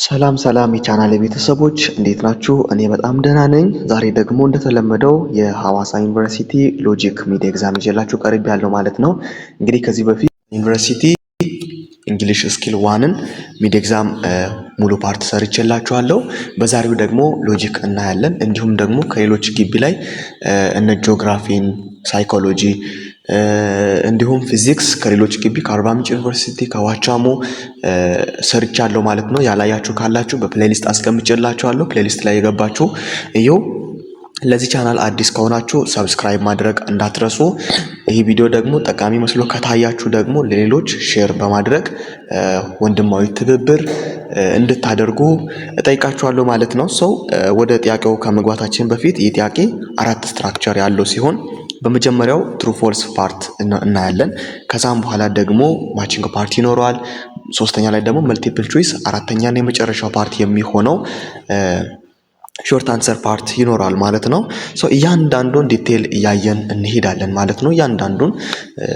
ሰላም ሰላም የቻናል ቤተሰቦች፣ እንዴት ናችሁ? እኔ በጣም ደህና ነኝ። ዛሬ ደግሞ እንደተለመደው የሐዋሳ ዩኒቨርሲቲ logic mid exam ይዤላችሁ ቀርቤያለሁ ማለት ነው። እንግዲህ ከዚህ በፊት university English skill one ን mid exam ሙሉ part ሰርቼላችኋለሁ። በዛሬው ደግሞ logic እናያለን። እንዲሁም ደግሞ ከሌሎች ግቢ ላይ እነ ጂኦግራፊን፣ psychology እንዲሁም ፊዚክስ ከሌሎች ግቢ፣ ከአርባ ምንጭ ዩኒቨርሲቲ፣ ከዋቻሞ ሰርቻለሁ ማለት ነው። ያላያችሁ ካላችሁ በ playlist አስቀምጬላችኋለሁ። Playlist ላይ እየገባችሁ እዩ። ለዚህ ቻናል አዲስ ከሆናችሁ subscribe ማድረግ እንዳትረሱ። ይህ ቪዲዮ ደግሞ ጠቃሚ መስሎ ከታያችሁ ደግሞ ለሌሎች share በማድረግ ወንድማዊ ትብብር እንድታደርጉ እጠይቃችኋለሁ ማለት ነው። So ወደ ጥያቄው ከመግባታችን በፊት ይህ ጥያቄ አራት structure ያለው ሲሆን በመጀመሪያው true false part እናያለን። ከዛም በኋላ ደግሞ matching part ይኖረዋል። ሶስተኛ ላይ ደግሞ multiple choice፣ አራተኛና የመጨረሻው part የሚሆነው short answer part ይኖራል ማለት ነው። So እያንዳንዱን detail እያየን እንሄዳለን ማለት ነው። እያንዳንዱን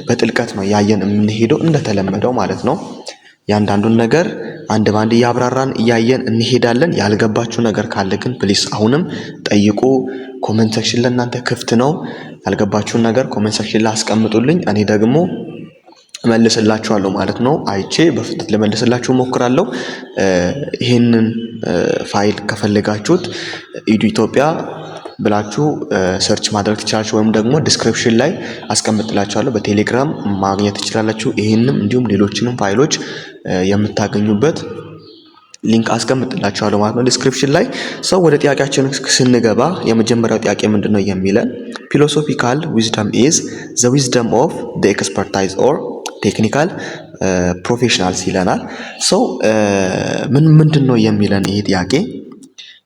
በጥልቀት ነው እያየን የምንሄደው እንደተለመደው ማለት ነው። እያንዳንዱን ነገር አንድ ባንድ እያብራራን እያየን እንሄዳለን። ያልገባችሁ ነገር ካለ ግን please አሁንም ጠይቁ። Comment section ለእናንተ ክፍት ነው። ያልገባችሁን ነገር comment section ላይ አስቀምጡልኝ። እኔ ደግሞ እመልስላችኋለሁ ማለት ነው። አይቼ በፍጥነት ልመልስላችሁ እሞክራለሁ። ይህንን ፋይል ከፈለጋችሁት ኢዱ ኢትዮጵያ ብላችሁ search ማድረግ ትችላላችሁ፣ ወይም ደግሞ description ላይ አስቀምጥላችኋለሁ። በቴሌግራም ማግኘት ትችላላችሁ። ይህንም እንዲሁም ሌሎችንም ፋይሎች የምታገኙበት link አስቀምጥላችኋለሁ ማለት ነው description ላይ። So ወደ ጥያቄያችን ስንገባ የመጀመሪያው ጥያቄ ምንድን ነው የሚለን? Philosophical wisdom is the wisdom of the expertise or technical professionals ይለናል። So ምን ምንድን ነው የሚለን ይሄ ጥያቄ?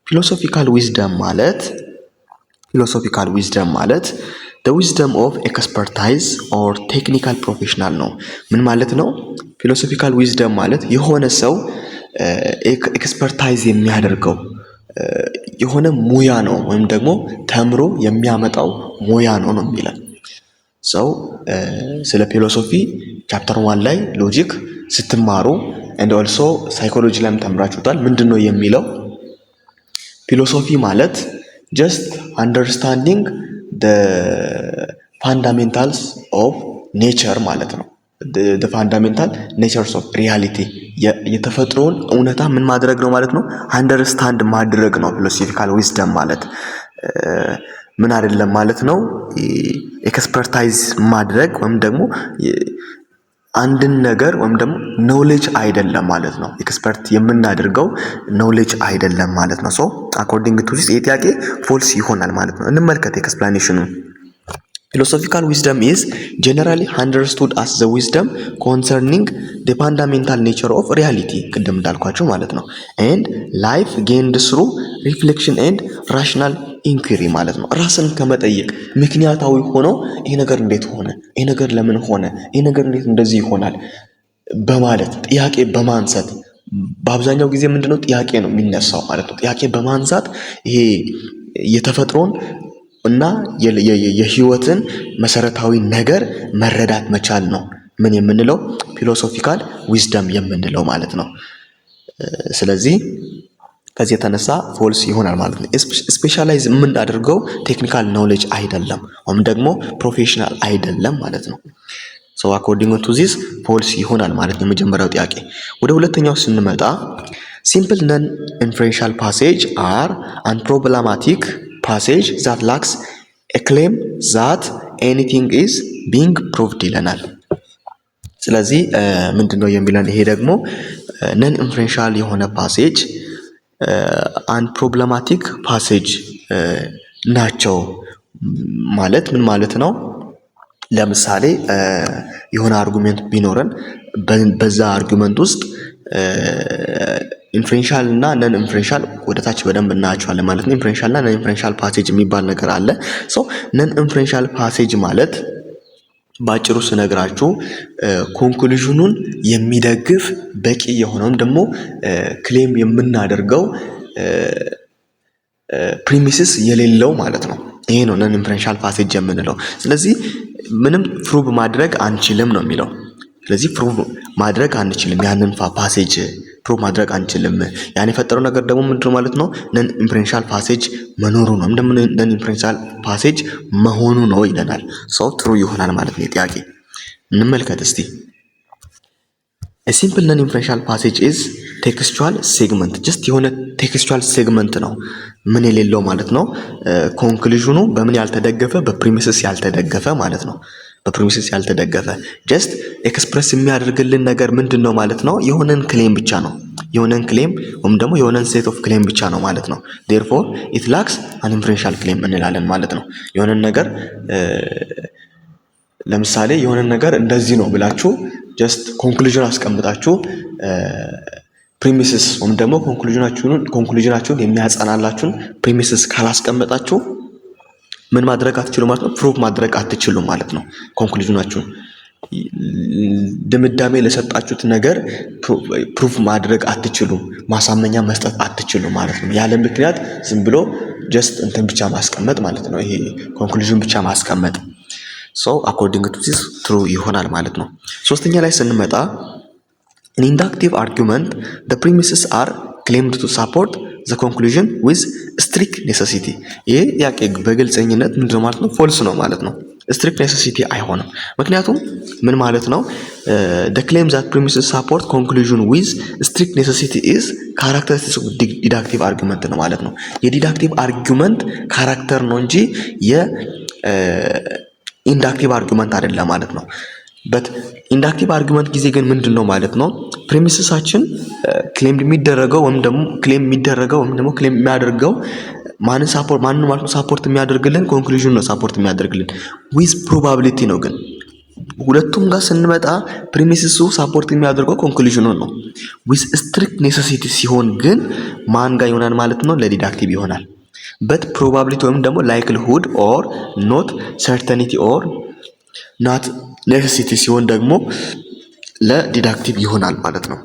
Philosophical wisdom ማለት the wisdom of expertise or technical professional ነው። ምን ማለት ነው? Philosophical wisdom ማለት የሆነ ሰው expertise የሚያደርገው የሆነ ሙያ ነው ወይም ደግሞ ተምሮ የሚያመጣው ሙያ ነው ነው የሚለን። So ስለ philosophy chapter 1 ላይ logic ስትማሩ and also psychology ላይም ተምራችሁታል። ምንድን ነው የሚለው? Philosophy ማለት just understanding fundamentals of nature ማለት ነው። Fundamental natures of reality፣ የተፈጥሮን እውነታ ምን ማድረግ ነው ማለት ነው? Understand ማድረግ ነው። Philosophical wisdom ማለት ምን አይደለም ማለት ነው። Expertise ማድረግ ወይም ደግሞ አንድን ነገር ወይም ደግሞ knowledge አይደለም ማለት ነው። Expert የምናደርገው knowledge አይደለም ማለት ነው። So according to this ይህ ጥያቄ false ይሆናል ማለት ነው። እንመልከት explanation ኑ። Philosophical wisdom is generally understood as the wisdom concerning the fundamental nature of reality፣ ቅድም እንዳልኳችሁ ማለት ነው፣ and life gained through reflection and rational inquiry ማለት ነው። ራስን ከመጠየቅ ምክንያታዊ ሆኖ ይሄ ነገር እንዴት ሆነ፣ ይሄ ነገር ለምን ሆነ፣ ይሄ ነገር እንዴት እንደዚህ ይሆናል በማለት ጥያቄ በማንሳት፣ በአብዛኛው ጊዜ ምንድነው ጥያቄ ነው የሚነሳው ማለት ነው። ጥያቄ በማንሳት ይሄ የተፈጥሮን እና የህይወትን መሰረታዊ ነገር መረዳት መቻል ነው። ምን የምንለው? Philosophical wisdom የምንለው ማለት ነው። ስለዚህ ከዚህ የተነሳ false ይሆናል ማለት ነው። Specialize የምናደርገው technical knowledge አይደለም ወይም ደግሞ professional አይደለም ማለት ነው። So according to this false ይሆናል ማለት ነው የመጀመሪያው ጥያቄ። ወደ ሁለተኛው ስንመጣ simple non inferential passage are unproblematic passage that lacks a claim that anything is being proved ይለናል። ስለዚህ ምንድን ነው የሚለን? ይሄ ደግሞ non inferential የሆነ passage unproblematic passage ናቸው ማለት ምን ማለት ነው? ለምሳሌ የሆነ argument ቢኖረን በዛ argument ውስጥ inferential እና non inferential ወደ ታች በደንብ እናያቸዋለን ማለት ነው። Inferential እና non inferential passage የሚባል ነገር አለ። So non inferential passage ማለት በአጭሩ ስነግራችሁ conclusion ኑን የሚደግፍ በቂ የሆነውን ደግሞ claim የምናደርገው premises የሌለው ማለት ነው። ይሄ ነው non inferential passage የምንለው። ስለዚህ ምንም prove ማድረግ አንችልም ነው የሚለው። ስለዚህ prove ማድረግ አንችልም ያንን passage Prove ማድረግ አንችልም። ያን የፈጠረው ነገር ደግሞ ምንድነው ማለት ነው? Non inferential passage መኖሩ ነው። እንደምን non inferential passage መሆኑ ነው ይለናል። So true ይሆናል ማለት ነው። ጥያቄ እንመልከት እስቲ። Simple non inferential passage is textual segment፣ just የሆነ textual segment ነው። ምን የሌለው ማለት ነው? Conclusion ኑ በምን ያልተደገፈ? በ premises ያልተደገፈ ማለት ነው። በ premises ያልተደገፈ፣ just express የሚያደርግልን ነገር ምንድን ነው ማለት ነው? የሆነን claim ብቻ ነው። የሆነን claim ወይም ደግሞ የሆነን set of claim ብቻ ነው ማለት ነው። Therefore, it lacks an inferential claim እንላለን ማለት ነው። የሆነን ነገር፣ ለምሳሌ የሆነን ነገር እንደዚህ ነው ብላችሁ just conclusion አስቀምጣችሁ premises ወይም ደግሞ conclusion ኣችሁን የሚያጸናላችሁን premises ካላስቀመጣችሁ ምን ማድረግ አትችሉም ማለት ነው? Prove ማድረግ አትችሉም ማለት ነው። Conclusion ኣችሁን፣ ድምዳሜ ለሰጣችሁት ነገር proof ማድረግ አትችሉም፣ ማሳመኛ መስጠት አትችሉም ማለት ነው። ያለ ምክንያት ዝም ብሎ just እንትን ብቻ ማስቀመጥ ማለት ነው። ይሄ conclusion ብቻ ማስቀመጥ። So according to this true ይሆናል ማለት ነው። ሶስተኛ ላይ ስንመጣ፣ in inductive argument, the premises are claimed to support the conclusion with strict necessity። ይሄ ጥያቄ በግልፀኝነት ምንድነው ማለት ነው? False ነው ማለት ነው። Strict necessity አይሆንም። ምክንያቱም ምን ማለት ነው? The claim that premises support conclusion with strict necessity is characteristics of deductive argument ነው ማለት ነው። የ deductive argument character ነው እንጂ የ inductive argument አይደለም ማለት ነው። But inductive argument ጊዜ ግን ምንድን ነው ማለት ነው? Premises ኣችን claim የሚደረገው ወይም ደግሞ claim የሚደረገው ወይም ደግሞ claim የሚያደርገው ማንን support፣ ማንን ማለት ነው support የሚያደርግልን? Conclusion ነው support የሚያደርግልን፣ with probability ነው። ግን ሁለቱም ጋር ስንመጣ premises ኡ support የሚያደርገው conclusion ኑን ነው። With strict necessity ሲሆን ግን ማን ጋር ይሆናል ማለት ነው? ለ deductive ይሆናል። But probability ወይም ደግሞ likelihood or not certainty or not necessity ሲሆን ደግሞ ለ deductive ይሆናል ማለት ነው።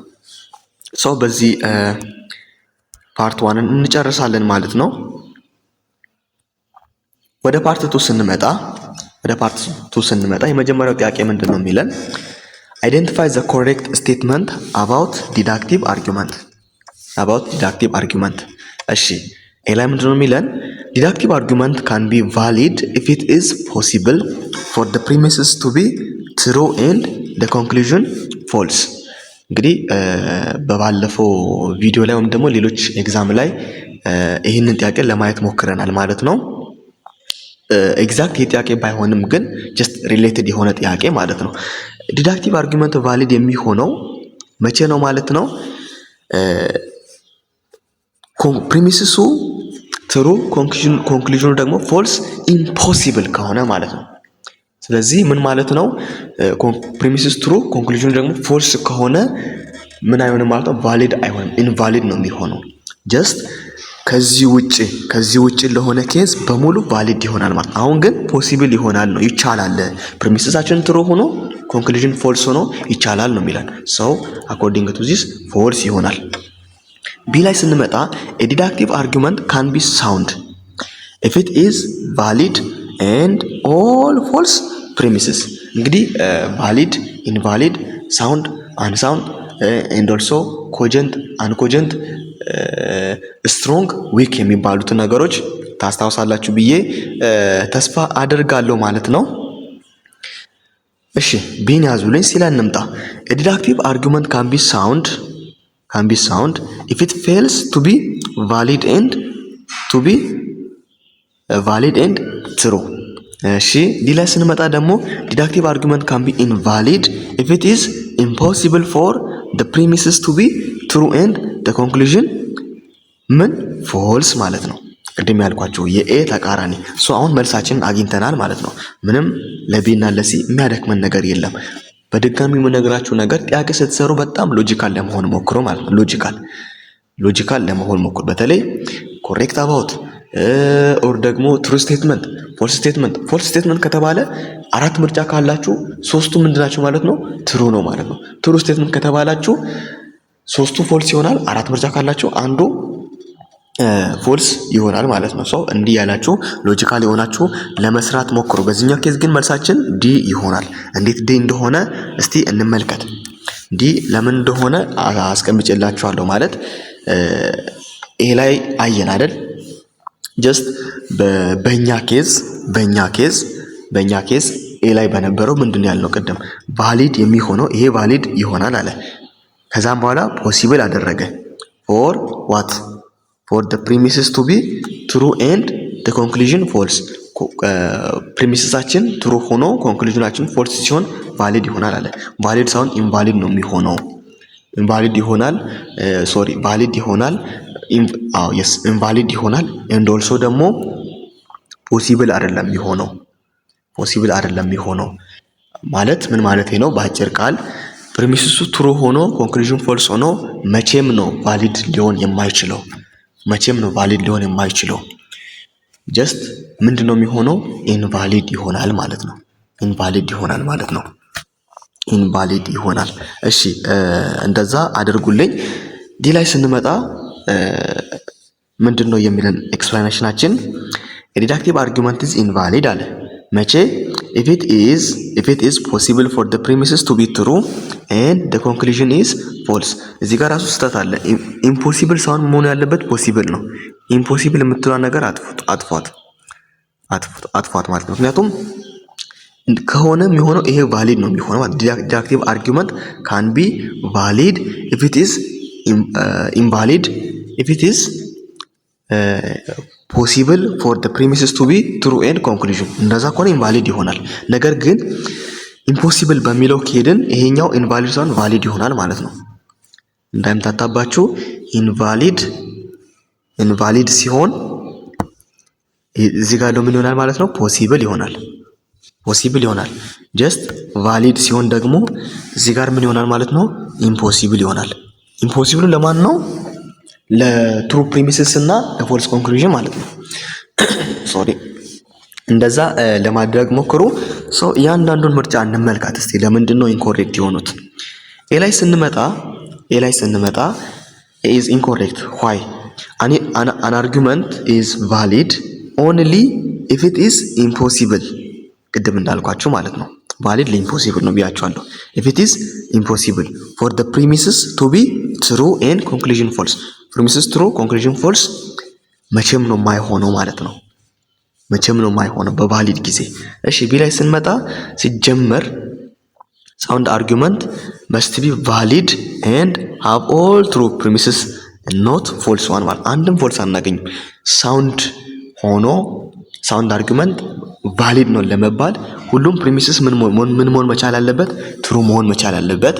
So በዚህ part one ን እንጨርሳለን ማለት ነው። ወደ part two ስንመጣ የመጀመሪያው ጥያቄ ምንድን ነው የሚለን? Identify the correct statement about deductive argument፣ about deductive argument። እሺ፣ A ላይ ምንድን ነው የሚለን? Deductive argument can be valid if it is possible for the premises to be true and the conclusion false። እንግዲህ በባለፈው ቪዲዮ ላይ ወይም ደግሞ ሌሎች exam ላይ ይህንን ጥያቄ ለማየት ሞክረናል ማለት ነው። Exact ይህ ጥያቄ ባይሆንም ግን just related የሆነ ጥያቄ ማለት ነው። Deductive argument valid የሚሆነው መቼ ነው ማለት ነው? Premises ኡ true፣ conclusion ኑ ደግሞ false impossible ከሆነ ማለት ነው። ስለዚህ ምን ማለት ነው? Premises true፣ conclusion ኑ ደግሞ false ከሆነ ምን አይሆንም ማለት ነው? Valid አይሆንም፣ invalid ነው የሚሆነው። Just ከዚህ ውጭ ለሆነ case በሙሉ valid ይሆናል ማለት ነው። አሁን ግን possible ይሆናል ነው፣ ይቻላል። Premises ኣችን true ሆኖ conclusion false ሆኖ ይቻላል ነው የሚለን። So according to this false ይሆናል። B ላይ ስንመጣ፣ deductive argument can be sound if it is valid and all false premises። እንግዲህ valid፣ invalid፣ sound፣ unsound and also cogent፣ uncogent፣ strong፣ weak የሚባሉትን ነገሮች ታስታውሳላችሁ ብዬ ተስፋ አደርጋለሁ ማለት ነው። እሺ፣ B ን ያዙልኝ። C ላይ እንምጣ። Deductive argument can be sound if it fails to be valid and to be valid and true። እሺ፣ D ላይ ስንመጣ ደግሞ፣ deductive argument can be invalid if it is impossible for the premises to be true and the conclusion ምን false ማለት ነው። ቅድም ያልኳቸው የ A ተቃራኒ። So አሁን መልሳችንን አግኝተናል ማለት ነው። ምንም ለ B እና ለ C የሚያደክመን ነገር የለም። በድጋሚ የምነግራችሁ ነገር ጥያቄ ስትሰሩ በጣም logical ለመሆን ሞክሩ ማለት ነው። Logical ለመሆን ሞክሩ። በተለይ correct about or ደግሞ true statement፣ false statement። False statement ከተባለ አራት ምርጫ ካላችሁ ሶስቱ ምንድናቸው ማለት ነው? True ነው ማለት ነው። True statement ከተባላችሁ ሶስቱ false ይሆናል። አራት ምርጫ ካላችሁ አንዱ false ይሆናል ማለት ነው። So እንዲህ ያላችሁ logical የሆናችሁ ለመስራት ሞክሩ። በዚህኛው case ግን መልሳችን D ይሆናል። እንዴት D እንደሆነ እስቲ እንመልከት። እንዲህ ለምን እንደሆነ አስቀምጬላችኋለሁ። ማለት A ላይ አየን አይደል? Just በእኛ case A ላይ በነበረው ምንድን ያልነው ቅድም valid የሚሆነው ይሄ valid ይሆናል አለ። ከዛም በኋላ possible አደረገ for what? For the premises to be true and the conclusion false። Premises ኣችን true ሆኖ conclusion ኣችን false ሲሆን valid ይሆናል አለ። Valid ሳይሆን invalid ነው የሚሆነው። Invalid ይሆናል፣ sorry፣ valid ይሆናል። አዎ፣ yes፣ invalid ይሆናል። And also ደግሞ possible አይደለም የሚሆነው። Possible አይደለም የሚሆነው ማለት ምን ማለት ነው? በአጭር ቃል premises ኡ true ሆኖ conclusion false ሆኖ መቼም ነው valid ሊሆን የማይችለው። መቼም ነው valid ሊሆን የማይችለው። Just ምንድን ነው የሚሆነው? Invalid ይሆናል ማለት ነው። Invalid ይሆናል ማለት ነው። Invalid ይሆናል። እሺ፣ እንደዛ አድርጉልኝ። D ላይ ስንመጣ ምንድን ነው የሚለን explanation ኣችን? Deductive argument is invalid አለ። መቼ? If it is possible for the premises to be true and the conclusion is false። እዚህ ጋር ራሱ ስህተት አለ። Impossible ሳይሆን መሆን ያለበት possible ነው። Impossible የምትለዋን ነገር አጥፏት አጥፏት ማለት ነው። ምክንያቱም ከሆነ የሚሆነው ይሄ valid ነው የሚሆነው ማለት deductive argument can be valid if it is invalid if it is possible for the premises to be true and conclusion፣ እንደዛ ከሆነ invalid ይሆናል። ነገር ግን impossible በሚለው ከሄድን ይሄኛው invalid ሳይሆን valid ይሆናል ማለት ነው። እንዳይምታታባችሁ፣ invalid ሲሆን እዚህ ጋር ያለው ምን ይሆናል ማለት ነው? Possible ይሆናል። Possible ይሆናል። Just valid ሲሆን ደግሞ እዚህ ጋር ምን ይሆናል ማለት ነው? Impossible ይሆናል። Impossible ኡ ለማን ነው? ለ true premises እና ለ false conclusion ማለት ነው። Sorry፣ እንደዛ ለማድረግ ሞክሩ። So እያንዳንዱን ምርጫ እንመልከት እስቲ፣ ለምንድን ነው incorrect የሆኑት? A ላይ ስንመጣ A is incorrect. Why? An argument is valid only if it is impossible። ቅድም እንዳልኳችሁ ማለት ነው። Valid ለ impossible ነው ብያችኋለሁ። If it is impossible for the premises to be true and conclusion false። Premises true, conclusion false መቼም ነው የማይሆነው ማለት ነው። መቼም ነው የማይሆነው በ valid ጊዜ። እሺ፣ B ላይ ስንመጣ ሲጀመር sound argument must be valid and have all true premises, not false one ማለት አንድም false አናገኝም። Sound ሆኖ sound argument valid ነው ለመባል ሁሉም premises ምን መሆን መቻል አለበት? True መሆን መቻል አለበት።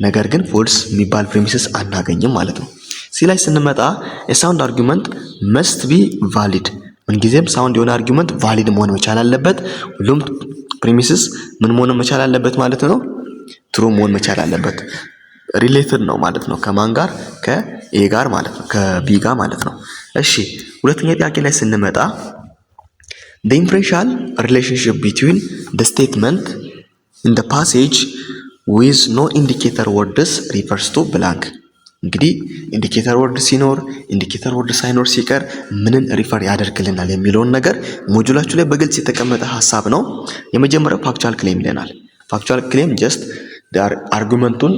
ነገር ግን false የሚባል premises አናገኝም ማለት ነው። C ላይ ስንመጣ የ sound argument must be valid። ምንጊዜም sound የሆነ argument valid መሆን መቻል አለበት። ሁሉም premises ምን መሆን መቻል አለበት ማለት ነው? True መሆን መቻል አለበት። Related ነው ማለት ነው። ከማን ጋር? ከ A ጋር ማለት ነው። ከ B ጋር ማለት ነው። እሺ፣ ሁለተኛ ጥያቄ ላይ ስንመጣ the inferential relationship between the statement in the passage with no indicator words refers to blank። እንግዲህ indicator word ሲኖር፣ indicator word ሳይኖር ሲቀር ምንን refer ያደርግልናል የሚለውን ነገር ሞጁላችሁ ላይ በግልጽ የተቀመጠ ሀሳብ ነው። የመጀመሪያው factual claim ይለናል። Factual claim just argument ኡን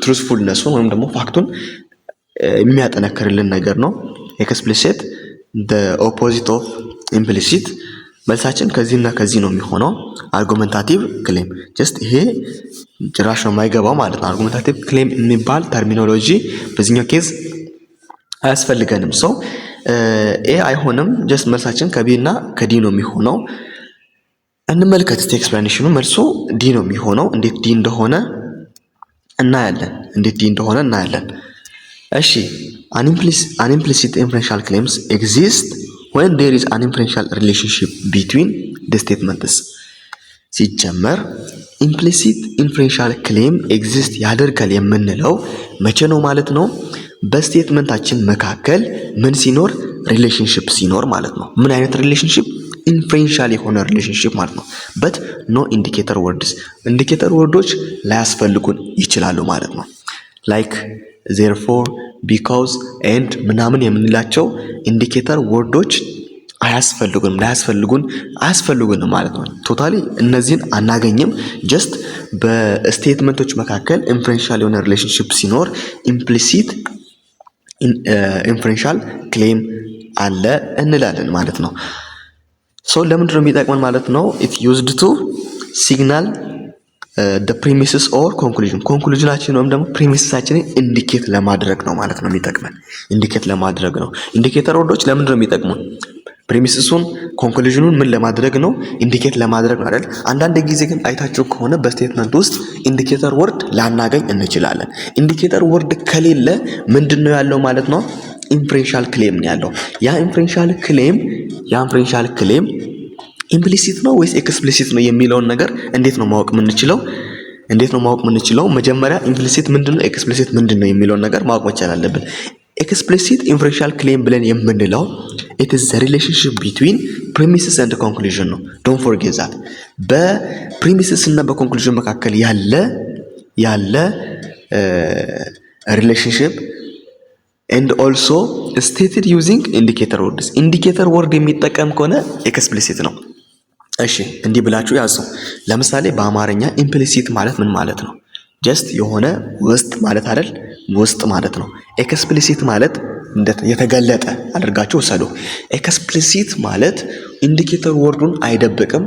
truthfulness ኡን ወይም ደግሞ fact ኡን የሚያጠነክርልን ነገር ነው። Explicit, opposite of implicit። መልሳችን ከዚህና ከዚህ ነው የሚሆነው። Argumentative claim just ይሄ ጭራሽ ነው የማይገባው ማለት ነው። Argumentative claim የሚባል terminology በዚህኛው case አያስፈልገንም። So A አይሆንም። Just መልሳችን ከ B እና ከ D ነው የሚሆነው። እንመልከት እስቲ explanation ኑ። መልሱ D ነው የሚሆነው። እንዴት D እንደሆነ እናያለን። እንዴት D እንደሆነ እናያለን። እሺ፣ an implicit inferential claims exist when there is an inferential relationship between the statements። ሲጀመር implicit inferential claim exist ያደርጋል የምንለው መቼ ነው ማለት ነው? በ statement ኣችን መካከል ምን ሲኖር? Relationship ሲኖር ማለት ነው። ምን አይነት relationship? Inferential የሆነ relationship ማለት ነው። But no indicator words፣ indicator word ኦች ላያስፈልጉን ይችላሉ ማለት ነው። Like therefore, because, and ምናምን የምንላቸው indicator word ኦች አያስፈልጉንም፣ ላያስፈልጉን አያስፈልጉንም ማለት ነው። Totally እነዚህን አናገኝም። Just በ statement ኦች መካከል inferential የሆነ relationship ሲኖር implicit inferential claim አለ እንላለን ማለት ነው። So ለምንድን ነው የሚጠቅመን ማለት ነው? It used to signal the premises or conclusion፣ conclusion ኣችን ወይም ደግሞ premises ኣችንን indicate ለማድረግ ነው ማለት ነው የሚጠቅመን፣ indicate ለማድረግ ነው። Indicator word ኦች ለምንድን ነው የሚጠቅሙን? Premises ኡን conclusion ኑን ምን ለማድረግ ነው? Indicate ለማድረግ ነው አይደል? አንዳንድ ጊዜ ግን አይታችሁ ከሆነ በ statement ውስጥ indicator word ላናገኝ እንችላለን። Indicator word ከሌለ ምንድን ነው ያለው ማለት ነው? Inferential claim ነው ያለው። ያ inferential claim implicit ነው ወይስ explicit ነው የሚለውን ነገር እንዴት ነው ማወቅ የምንችለው? እንዴት ነው ማወቅ የምንችለው? መጀመሪያ implicit ምንድን ነው፣ explicit ምንድን ነው የሚለውን ነገር ማወቅ መቻል አለብን። Explicit inferential claim ብለን የምንለው it is the relationship between premises and conclusion ነው። Don't forget that። በ premises እና በ conclusion መካከል ያለ relationship and also stated using indicator words፣ indicator word የሚጠቀም ከሆነ explicit ነው። እሺ፣ እንዲህ ብላችሁ ያዙ። ለምሳሌ በአማርኛ implicit ማለት ምን ማለት ነው? Just የሆነ ውስጥ ማለት አይደል? ውስጥ ማለት ነው። Explicit ማለት የተገለጠ አድርጋችሁ ውሰዱ። Explicit ማለት indicator word ኡን አይደብቅም፣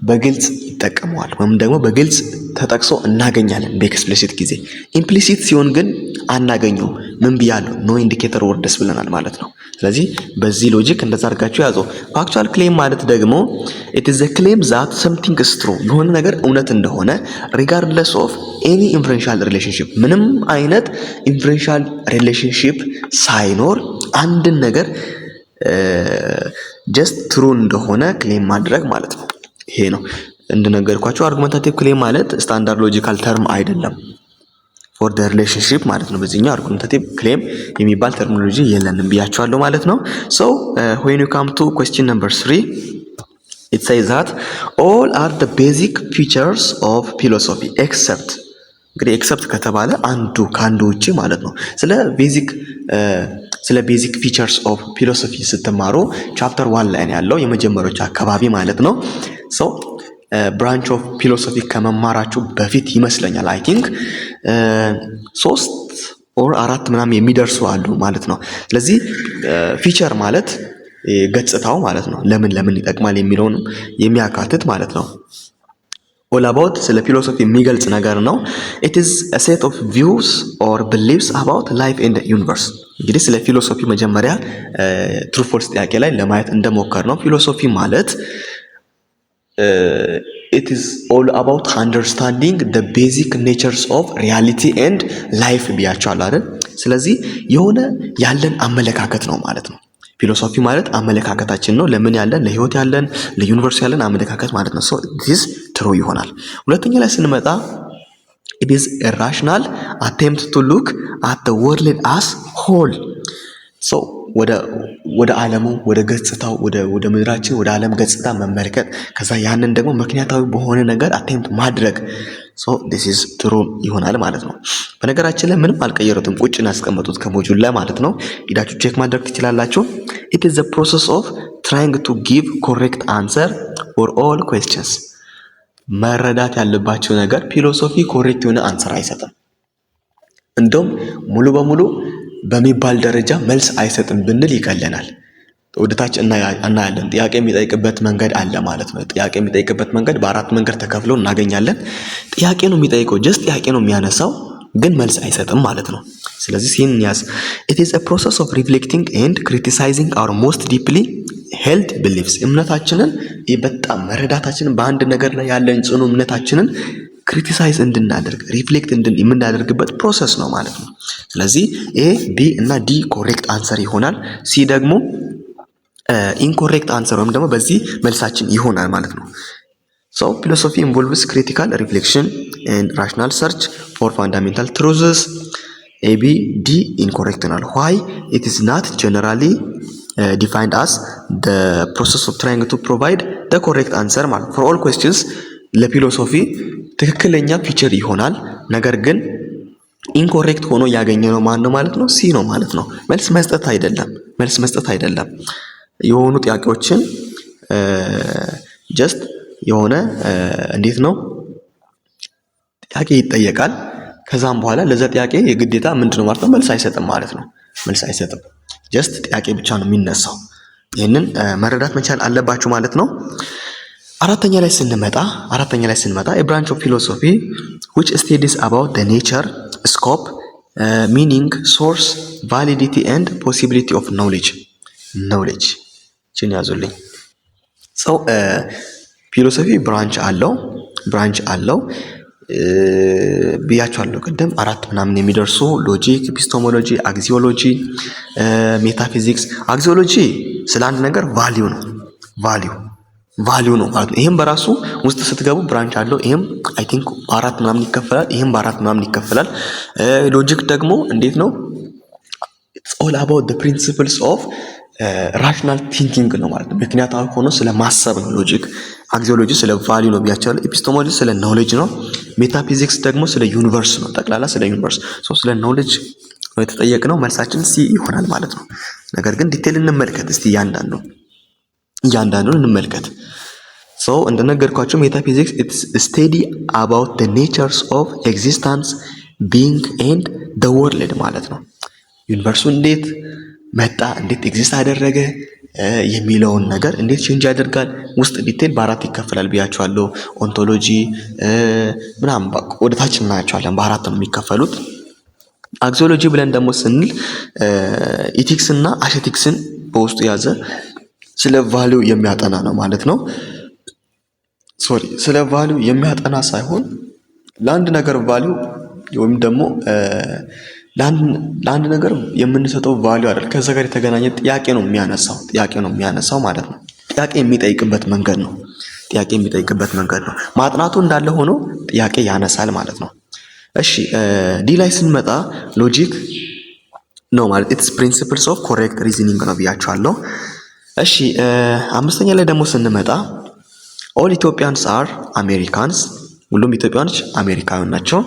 በግልጽ ይጠቀመዋል ወይም ደግሞ በግልጽ ተጠቅሶ እናገኛለን በ explicit ጊዜ። Implicit ሲሆን ግን አናገኘውም። ምን ብያለሁ? No indicator words ብለናል ማለት ነው። ስለዚህ በዚህ logic እንደዛ አድርጋችሁ ያዙ። Factual claim ማለት ደግሞ it is claim that something is true፣ የሆነ ነገር እውነት እንደሆነ regardless of any inferential relationship፣ ምንም አይነት inferential relationship ሳይኖር አንድን ነገር just true እንደሆነ claim ማድረግ ማለት ነው። ይሄ ነው። እንደነገርኳችሁ argumentative claim ማለት standard logical term አይደለም for the relationship ማለት ነው። በዚህኛው argumentative claim የሚባል terminology የለንም ብያችኋለሁ ማለት ነው። So when you come to question number 3, it says that all are the basic features of philosophy except። እንግዲህ except ከተባለ አንዱ ከአንዱ ውጭ ማለት ነው። ስለ basic features of philosophy ስትማሩ chapter 1 ላይ ያለው የመጀመሪያዎቹ አካባቢ ማለት ነው። So branch of philosophy ከመማራችሁ በፊት ይመስለኛል፣ I think ሶስት or አራት ምናምን የሚደርሱ አሉ ማለት ነው። ስለዚህ feature ማለት ገጽታው ማለት ነው። ለምን ለምን ይጠቅማል የሚለውንም የሚያካትት ማለት ነው። All about ስለ philosophy የሚገልጽ ነገር ነው። It is a set of views or beliefs about life and universe። እንግዲህ ስለ philosophy መጀመሪያ true false ጥያቄ ላይ ለማየት እንደሞከርነው philosophy ማለት it is all about understanding the basic natures of reality and life ብያችኋለሁ አይደል? ስለዚህ የሆነ ያለን አመለካከት ነው ማለት ነው። Philosophy ማለት አመለካከታችን ነው። ለምን ያለን፣ ለህይወት ያለን፣ ለ universe ያለን አመለካከት ማለት ነው። So this true ይሆናል። ሁለተኛ ላይ ስንመጣ it is a rational attempt to look at the world as whole። So ወደ ዓለሙ፣ ወደ ገጽታው፣ ወደ ምድራችን፣ ወደ ዓለም ገጽታ መመልከት፣ ከዛ ያንን ደግሞ ምክንያታዊ በሆነ ነገር attempt ማድረግ። So this is true ይሆናል ማለት ነው። በነገራችን ላይ ምንም አልቀየሩትም፣ ቁጭ ነው ያስቀመጡት ከ module ላይ ማለት ነው። ሂዳችሁ check ማድረግ ትችላላችሁ። It is the process of trying to give correct answer for all questions። መረዳት ያለባችሁ ነገር philosophy correct የሆነ answer አይሰጥም። እንደውም ሙሉ በሙሉ በሚባል ደረጃ መልስ አይሰጥም ብንል ይቀለናል። ወደታች እናያለን። ጥያቄ የሚጠይቅበት መንገድ አለ ማለት ነው። ጥያቄ የሚጠይቅበት መንገድ በአራት መንገድ ተከፍሎ እናገኛለን። ጥያቄ ነው የሚጠይቀው፣ just ጥያቄ ነው የሚያነሳው፣ ግን መልስ አይሰጥም ማለት ነው። ስለዚህ C ን ያዝ። It is a process of reflecting and criticizing our most deeply held beliefs። እምነታችንን፣ በጣም መረዳታችንን፣ በአንድ ነገር ላይ ያለን ጽኑ እምነታችንን criticize እንድናደርግ፣ reflect የምናደርግበት process ነው ማለት ነው። ስለዚህ A፣ B እና D correct answer ይሆናል። C ደግሞ incorrect answer ወይም ደግሞ በዚህ መልሳችን ይሆናል ማለት ነው። So philosophy involves critical reflection and rational search for fundamental truths። A፣ B፣ D incorrect ይሆናል። Why it is not generally defined as the process of trying to provide the correct answer ማለት for all questions ለ philosophy ትክክለኛ feature ይሆናል። ነገር ግን incorrect ሆኖ ያገኘነው ማን ነው ማለት ነው? C ነው ማለት ነው። መልስ መስጠት አይደለም፣ መልስ መስጠት አይደለም። የሆኑ ጥያቄዎችን just የሆነ እንዴት ነው ጥያቄ ይጠየቃል። ከዛም በኋላ ለዛ ጥያቄ የግዴታ ምንድነው ማለት ነው መልስ አይሰጥም ማለት ነው። መልስ አይሰጥም። Just ጥያቄ ብቻ ነው የሚነሳው። ይህንን መረዳት መቻል አለባችሁ ማለት ነው። አራተኛ ላይ ስንመጣ የ branch of philosophy which studies about the nature, scope, meaning, source, validity and possibility of knowledge። Knowledge ችን ያዙልኝ። So philosophy branch አለው ብያቸዋለሁ ቅድም፣ አራት ምናምን የሚደርሱ logic፣ epistemology፣ axiology፣ metaphysics። Axiology ስለ አንድ ነገር value ነው፣ value ነው ማለት ነው። ይህም በራሱ ውስጥ ስትገቡ branch አለው። ይህም I think በአራት ምናምን ይከፈላል። ይህም በአራት ምናምን ይከፈላል። Logic ደግሞ እንዴት ነው? It's all about the principles of rational thinking ነው ማለት ነው። ምክንያታዊ ሆኖ ስለ ማሰብ ነው logic። Axiology ስለ value ነው ብያቸዋለሁ። Epistemology ስለ knowledge ነው። ሜታፊዚክስ ደግሞ ስለ universe ነው፣ ጠቅላላ ስለ universe። So ስለ knowledge ነው የተጠየቅነው። መልሳችን C ይሆናል ማለት ነው። ነገር ግን detail እንመልከት እስቲ፣ እያንዳንዱን እንመልከት። So እንደነገርኳችሁ metaphysics, it's study about the natures of existence, being and the world ማለት ነው። Universe ኡ እንዴት መጣ፣ እንዴት exist አደረገ የሚለውን ነገር፣ እንዴት change ያደርጋል ውስጥ detail በአራት ይከፈላል ብያችኋለሁ። Ontology ምናምን ወደ ታች እናያቸዋለን። በአራት ነው የሚከፈሉት። Axiology ብለን ደግሞ ስንል ethics እና aesthetics ን በውስጡ የያዘ ስለ value የሚያጠና ነው ማለት ነው። Sorry፣ ስለ value የሚያጠና ሳይሆን ለአንድ ነገር value ወይም ደግሞ ለአንድ ነገር የምንሰጠው value አይደል፣ ከዛ ጋር የተገናኘ ጥያቄ ነው የሚያነሳው ማለት ነው። ጥያቄ የሚጠይቅበት መንገድ ነው። ጥያቄ የሚጠይቅበት መንገድ ነው። ማጥናቱ እንዳለ ሆኖ ጥያቄ ያነሳል ማለት ነው። እሺ፣ D ላይ ስንመጣ logic ነው ማለት it's principles of correct reasoning ነው ብያችኋለሁ። እሺ፣ አምስተኛ ላይ ደግሞ ስንመጣ all Ethiopians are Americans፣ ሁሉም ኢትዮጵያኖች አሜሪካውያን ናቸው።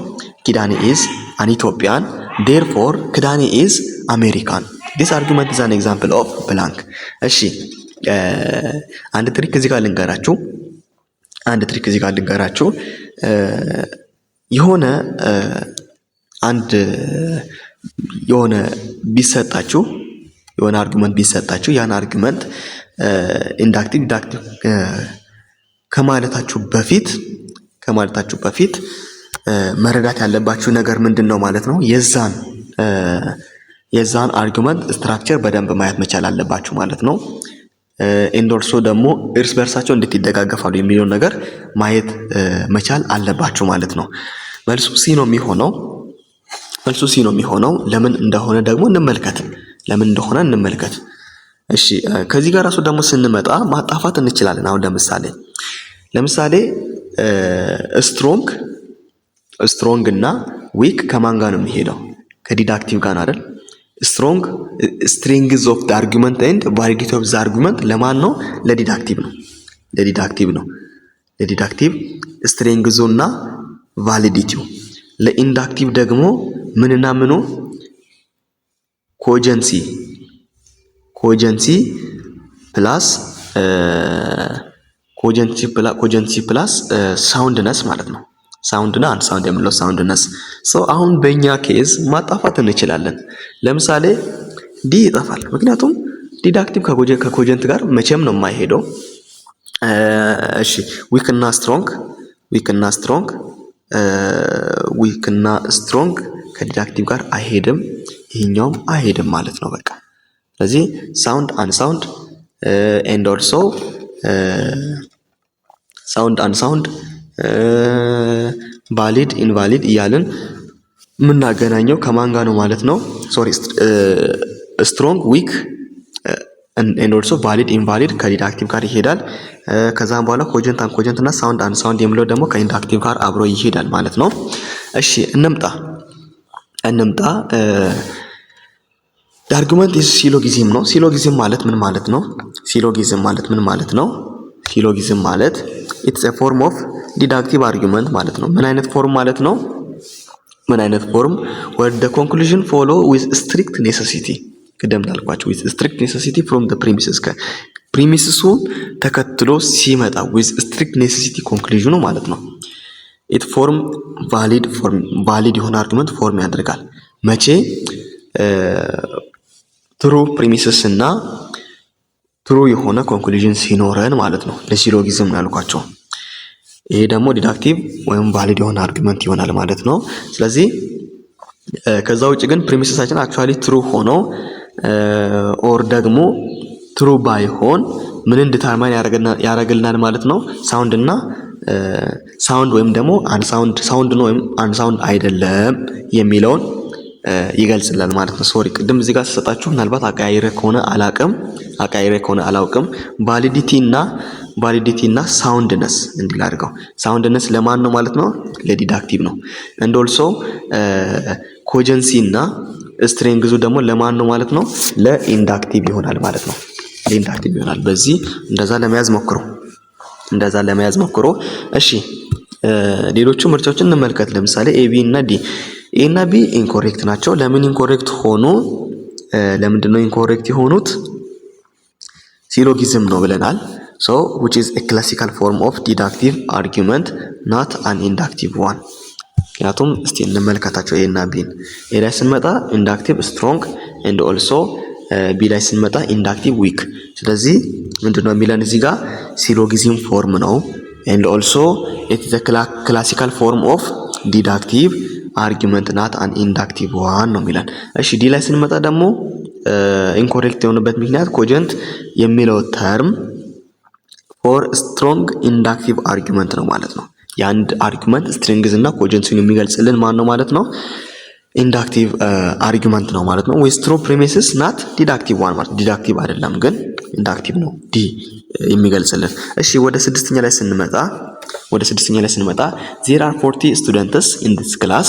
ኪዳኔ is an Ethiopian, therefore ኪዳኔ is American. This argument is an example of blank። እሺ፣ አንድ trick እዚህ ጋር ልንገራችሁ። አንድ trick እዚህ ጋር ልንገራችሁ። የሆነ አንድ የሆነ ቢሰጣችሁ፣ የሆነ argument ቢሰጣችሁ፣ ያን argument inductive deductive ከማለታችሁ በፊት መረዳት ያለባችሁ ነገር ምንድን ነው ማለት ነው? የዛን argument structure በደንብ ማየት መቻል አለባችሁ ማለት ነው። And also ደግሞ እርስ በእርሳቸው እንዴት ይደጋገፋሉ የሚለውን ነገር ማየት መቻል አለባችሁ ማለት ነው። መልሱ C ነው የሚሆነው። መልሱ C ነው የሚሆነው። ለምን እንደሆነ ደግሞ እንመልከት። ለምን እንደሆነ እንመልከት። እሺ፣ ከዚህ ጋር ራሱ ደግሞ ስንመጣ ማጣፋት እንችላለን። አሁን ለምሳሌ strong እና weak ከማን ጋር ነው የሚሄደው? ከ deductive ጋር ነው አይደል? Strength of the argument and validity of the argument ለማን ነው? ለ deductive ነው። ለ deductive ነው። ለ deductive strength ኡ እና validity ው። ለ inductive ደግሞ ምንና ምኑ? Cogency plus soundness ማለት ነው። Sound እና unsound የምንለው soundness። So አሁን በእኛ case ማጣፋት እንችላለን። ለምሳሌ D ይጠፋል። ምክንያቱም deductive ከ cogent ጋር መቼም ነው የማይሄደው። እሺ፣ weak እና strong ከ deductive ጋር አይሄድም። ይሄኛውም አይሄድም ማለት ነው በቃ። ስለዚህ sound unsound and also sound unsound, valid invalid እያልን የምናገናኘው ከማን ጋር ነው ማለት ነው? Sorry, strong, weak and also valid invalid ከ deductive ጋር ይሄዳል። ከዛም በኋላ cogent uncogent እና sound unsound የሚለው ደግሞ ከ inductive ጋር አብሮ ይሄዳል ማለት ነው። እሺ፣ እንምጣ። Argument syllogism ነው። Syllogism ማለት ምን ማለት ነው? Syllogism ማለት ምን ማለት ነው? Syllogism ማለት it's a form of deductive argument ማለት ነው። ምን አይነት form ማለት ነው? ምን አይነት form? Where the conclusion follow with strict necessity። ቅደም እንዳልኳችሁ with strict necessity from the premises፣ premises ኡን ተከትሎ ሲመጣ with strict necessity conclusion ኑ ማለት ነው። It form valid form፣ valid የሆነ argument form ያደርጋል። መቼ? True premises እና true የሆነ conclusion ሲኖረን ማለት ነው። ለ syllogism ነው ያልኳቸው። ይሄ ደግሞ deductive ወይም valid የሆነ argument ይሆናል ማለት ነው። ስለዚህ ከዛ ውጭ ግን premises ኣችን actually true ሆኖ or ደግሞ true ባይሆን ምንን determine ያደርግልናል ማለት ነው? Sound እና sound ወይም ደግሞ unsound፣ sound ነው ወይም unsound አይደለም የሚለውን ይገልጽልናል ማለት ነው። Sorry፣ ቅድም እዚህ ጋር ስሰጣችሁ ምናልባት አቀያይሬ ከሆነ አላቅም፣ አቀያይሬ ከሆነ አላውቅም። Validity እና soundness እንዲል አድርገው። Soundness ለማን ነው ማለት ነው? ለ deductive ነው። And also cogency እና strength ኡ ደግሞ ለማን ነው ማለት ነው? ለ inductive ይሆናል ማለት ነው። ለ inductive ይሆናል። በዚህ እንደዛ ለመያዝ ሞክሩ። እንደዛ ለመያዝ ሞክሩ። እሺ፣ ሌሎቹ ምርጫዎችን እንመልከት። ለምሳሌ A፣ B እና D። A እና B incorrect ናቸው። ለምን incorrect ሆኑ? ለምንድን ነው incorrect የሆኑት? Syllogism ነው ብለናል። So which is a classical form of deductive argument, not an inductive one። ምክንያቱም እስቲ እንመልከታቸው A እና B ን። A ላይ ስንመጣ inductive strong and also B ላይ ስንመጣ inductive weak። ስለዚህ ምንድነው የሚለን እዚህ ጋር? Syllogism form ነው and also it is classical form of deductive argument, not an inductive one ነው የሚለን። እሺ፣ D ላይ ስንመጣ ደግሞ incorrect የሆነበት ምክንያት cogent የሚለው term for strong inductive argument ነው ማለት ነው። የአንድ argument strength እና cogency ን የሚገልጽልን ማን ነው ማለት ነው? Inductive argument ነው ማለት ነው። With true premises, not deductive one ማለት deductive አይደለም ግን inductive ነው D የሚገልጽልን። እሺ፣ ወደ ስድስተኛ ላይ ስንመጣ there are 40 students in this class.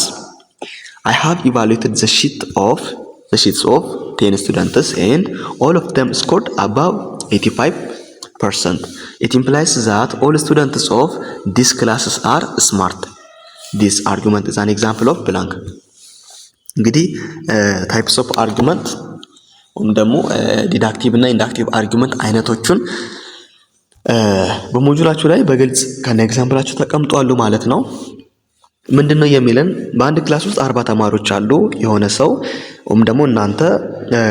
I have evaluated the sheets of 10 students and all of them scored above 85%. It implies that all students of this classes are smart. This argument is an example of blank። እንግዲህ types of argument ወይም ደግሞ deductive እና inductive argument አይነቶቹን በሞጁላችሁ ላይ በግልጽ ከነ example ኣቸው ተቀምጧሉ ማለት ነው። ምንድን ነው የሚለን? በአንድ class ውስጥ 40 ተማሪዎች አሉ። የሆነ ሰው ወይም ደግሞ እናንተ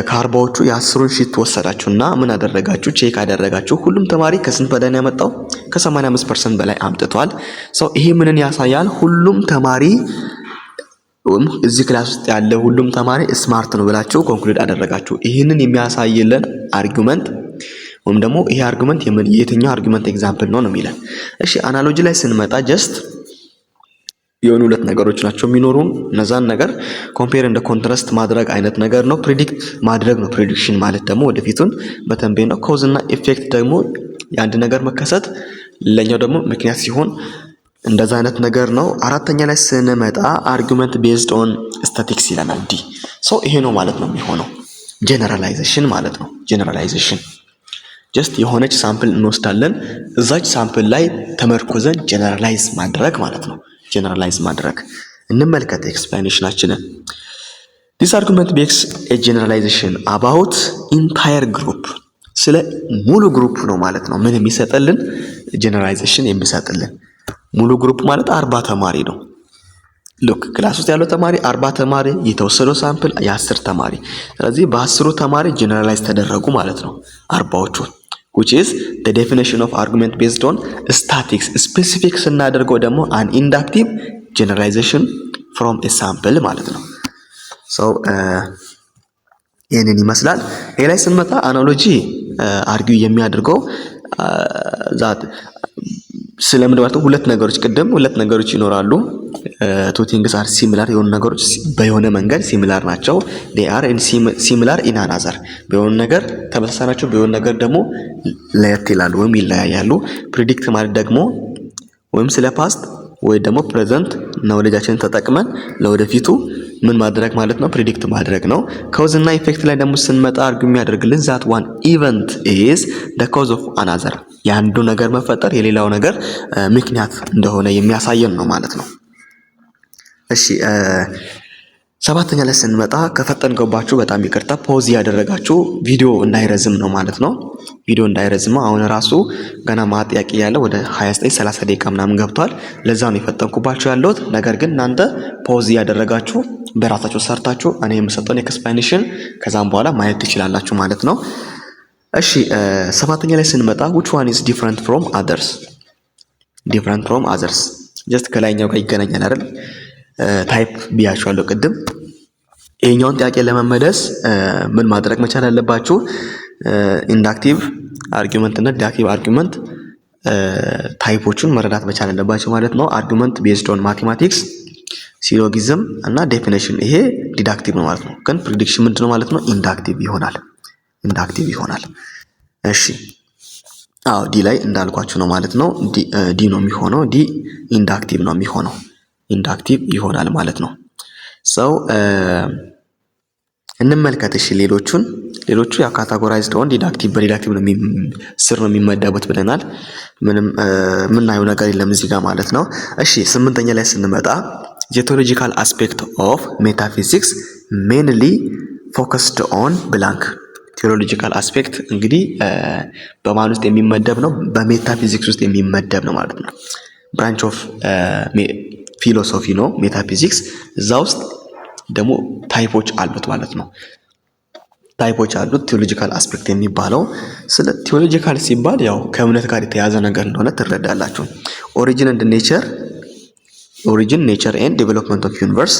ከ40ዎቹ የ10ሩን sheet ወሰዳችሁና ምን አደረጋችሁ? Check አደረጋችሁ። ሁሉም ተማሪ ከስንት በላይ ነው ያመጣው? ከ85% በላይ አምጥቷል። So ይሄ ምንን ያሳያል? ሁሉም ተማሪ ወይም እዚህ class ውስጥ ያለ ሁሉም ተማሪ smart ነው ብላችሁ conclude አደረጋችሁ። ይህንን የሚያሳይልን argument ወይም ደግሞ ይሄ argument የትኛው argument example ነው ነው የሚለን። እሺ፣ analogy ላይ ስንመጣ just የሆኑ ሁለት ነገሮች ናቸው የሚኖሩን። እነዛን ነገር compare and contrast ማድረግ አይነት ነገር ነው። Predict ማድረግ ነው። Prediction ማለት ደግሞ ወደፊቱን መተንበይ ነው። Cause እና effect ደግሞ የአንድ ነገር መከሰት ለኛው ደግሞ ምክንያት ሲሆን እንደዛ አይነት ነገር ነው። አራተኛ ላይ ስንመጣ argument based on statistics ይለናል D። So ይሄ ነው ማለት ነው የሚሆነው፣ generalization ማለት ነው። Generalization just የሆነች sample እንወስዳለን፣ እዛች sample ላይ ተመርኩዘን generalize ማድረግ ማለት ነው። Generalize ማድረግ። እንመልከት explanation ኣችንን። This argument makes a generalization about entire group፣ ስለ ሙሉ group ነው ማለት ነው። ምን የሚሰጥልን? Generalization የሚሰጥልን ሙሉ group ማለት 40 ተማሪ ነው። Look፣ class ውስጥ ያለው ተማሪ 40 ተማሪ፣ የተወሰደው sample የ10 ተማሪ። ስለዚህ በ10ሩ ተማሪ generalize ተደረጉ ማለት ነው 40ዎቹ፣ which is the definition of argument based on statistics። Specific ስናደርገው ደግሞ an inductive generalization from a sample ማለት ነው። So ይህንን ይመስላል። ይሄ ላይ ስንመጣ analogy argue የሚያደርገው that ስለምንድን ማለት ነው? ሁለት ነገሮች፣ ቅድም ሁለት ነገሮች ይኖራሉ። Two things are similar፣ የሆኑ ነገሮች በየሆነ መንገድ similar ናቸው። They are similar in another፣ በየሆነ ነገር ተመሳሳይ ናቸው፣ በየሆነ ነገር ደግሞ ለየት ይላሉ ወይም ይለያያሉ። Predict ማለት ደግሞ ወይም ስለ past ወይ ደግሞ present knowledge ኣችንን ተጠቅመን ለወደፊቱ ምን ማድረግ ማለት ነው? Predict ማድረግ ነው። Cause እና effect ላይ ደግሞ ስንመጣ argue የሚያደርግልን that one event is the cause of another፣ የአንዱ ነገር መፈጠር የሌላው ነገር ምክንያት እንደሆነ የሚያሳየን ነው ማለት ነው። እሺ። ሰባተኛ ላይ ስንመጣ ከፈጠንኩባችሁ በጣም ይቅርታ፣ pause እያደረጋችሁ ቪዲዮ እንዳይረዝም ነው ማለት ነው። ቪዲዮ እንዳይረዝም ነው። አሁን ራሱ ገና ማጥያቄ ያለ ወደ 29 30 ደቂቃ ምናምን ገብቷል። ለዛ ነው የፈጠንኩባችሁ ያለሁት። ነገር ግን እናንተ pause እያደረጋችሁ በራሳችሁ ሰርታችሁ እኔ የምሰጠውን explanation ከዛም በኋላ ማየት ትችላላችሁ ማለት ነው። እሺ፣ ሰባተኛ ላይ ስንመጣ which one is different from others? Different from others just ከላይኛው ጋር ይገናኛል አይደል? Type ብያችኋለሁ ቅድም። ይሄኛውን ጥያቄ ለመመለስ ምን ማድረግ መቻል አለባችሁ? Inductive argument እና deductive argument type ኦቹን መረዳት መቻል አለባችሁ ማለት ነው። Argument based on mathematics፣ syllogism እና definition፣ ይሄ deductive ነው ማለት ነው። ግን prediction ምንድነው ማለት ነው? Inductive ይሆናል። Inductive ይሆናል። እሺ፣ አዎ፣ D ላይ እንዳልኳችሁ ነው ማለት ነው። D ነው የሚሆነው። D inductive ነው የሚሆነው። Inductive ይሆናል ማለት ነው። So እንመልከት እሺ ሌሎቹን። ሌሎቹ ያው categorized on deductive፣ በ deductive ነው ስር ነው የሚመደቡት ብለናል። ምንም የምናየው ነገር የለም እዚህ ጋር ማለት ነው። እሺ፣ ስምንተኛ ላይ ስንመጣ the teleological aspect of metaphysics mainly focused on blank። Teleological aspect እንግዲህ በማን ውስጥ የሚመደብ ነው? በሜታፊዚክስ ውስጥ የሚመደብ ነው ማለት ነው። Branch of philosophy ነው ሜታፊዚክስ። እዛ ውስጥ ደግሞ type ኦች አሉት ማለት ነው። Type ኦች አሉት። Teleological aspect የሚባለው፣ ስለ teleological ሲባል ያው ከእምነት ጋር የተያያዘ ነገር እንደሆነ ትረዳላችሁ። Origin and nature፣ origin, nature and development of universe፣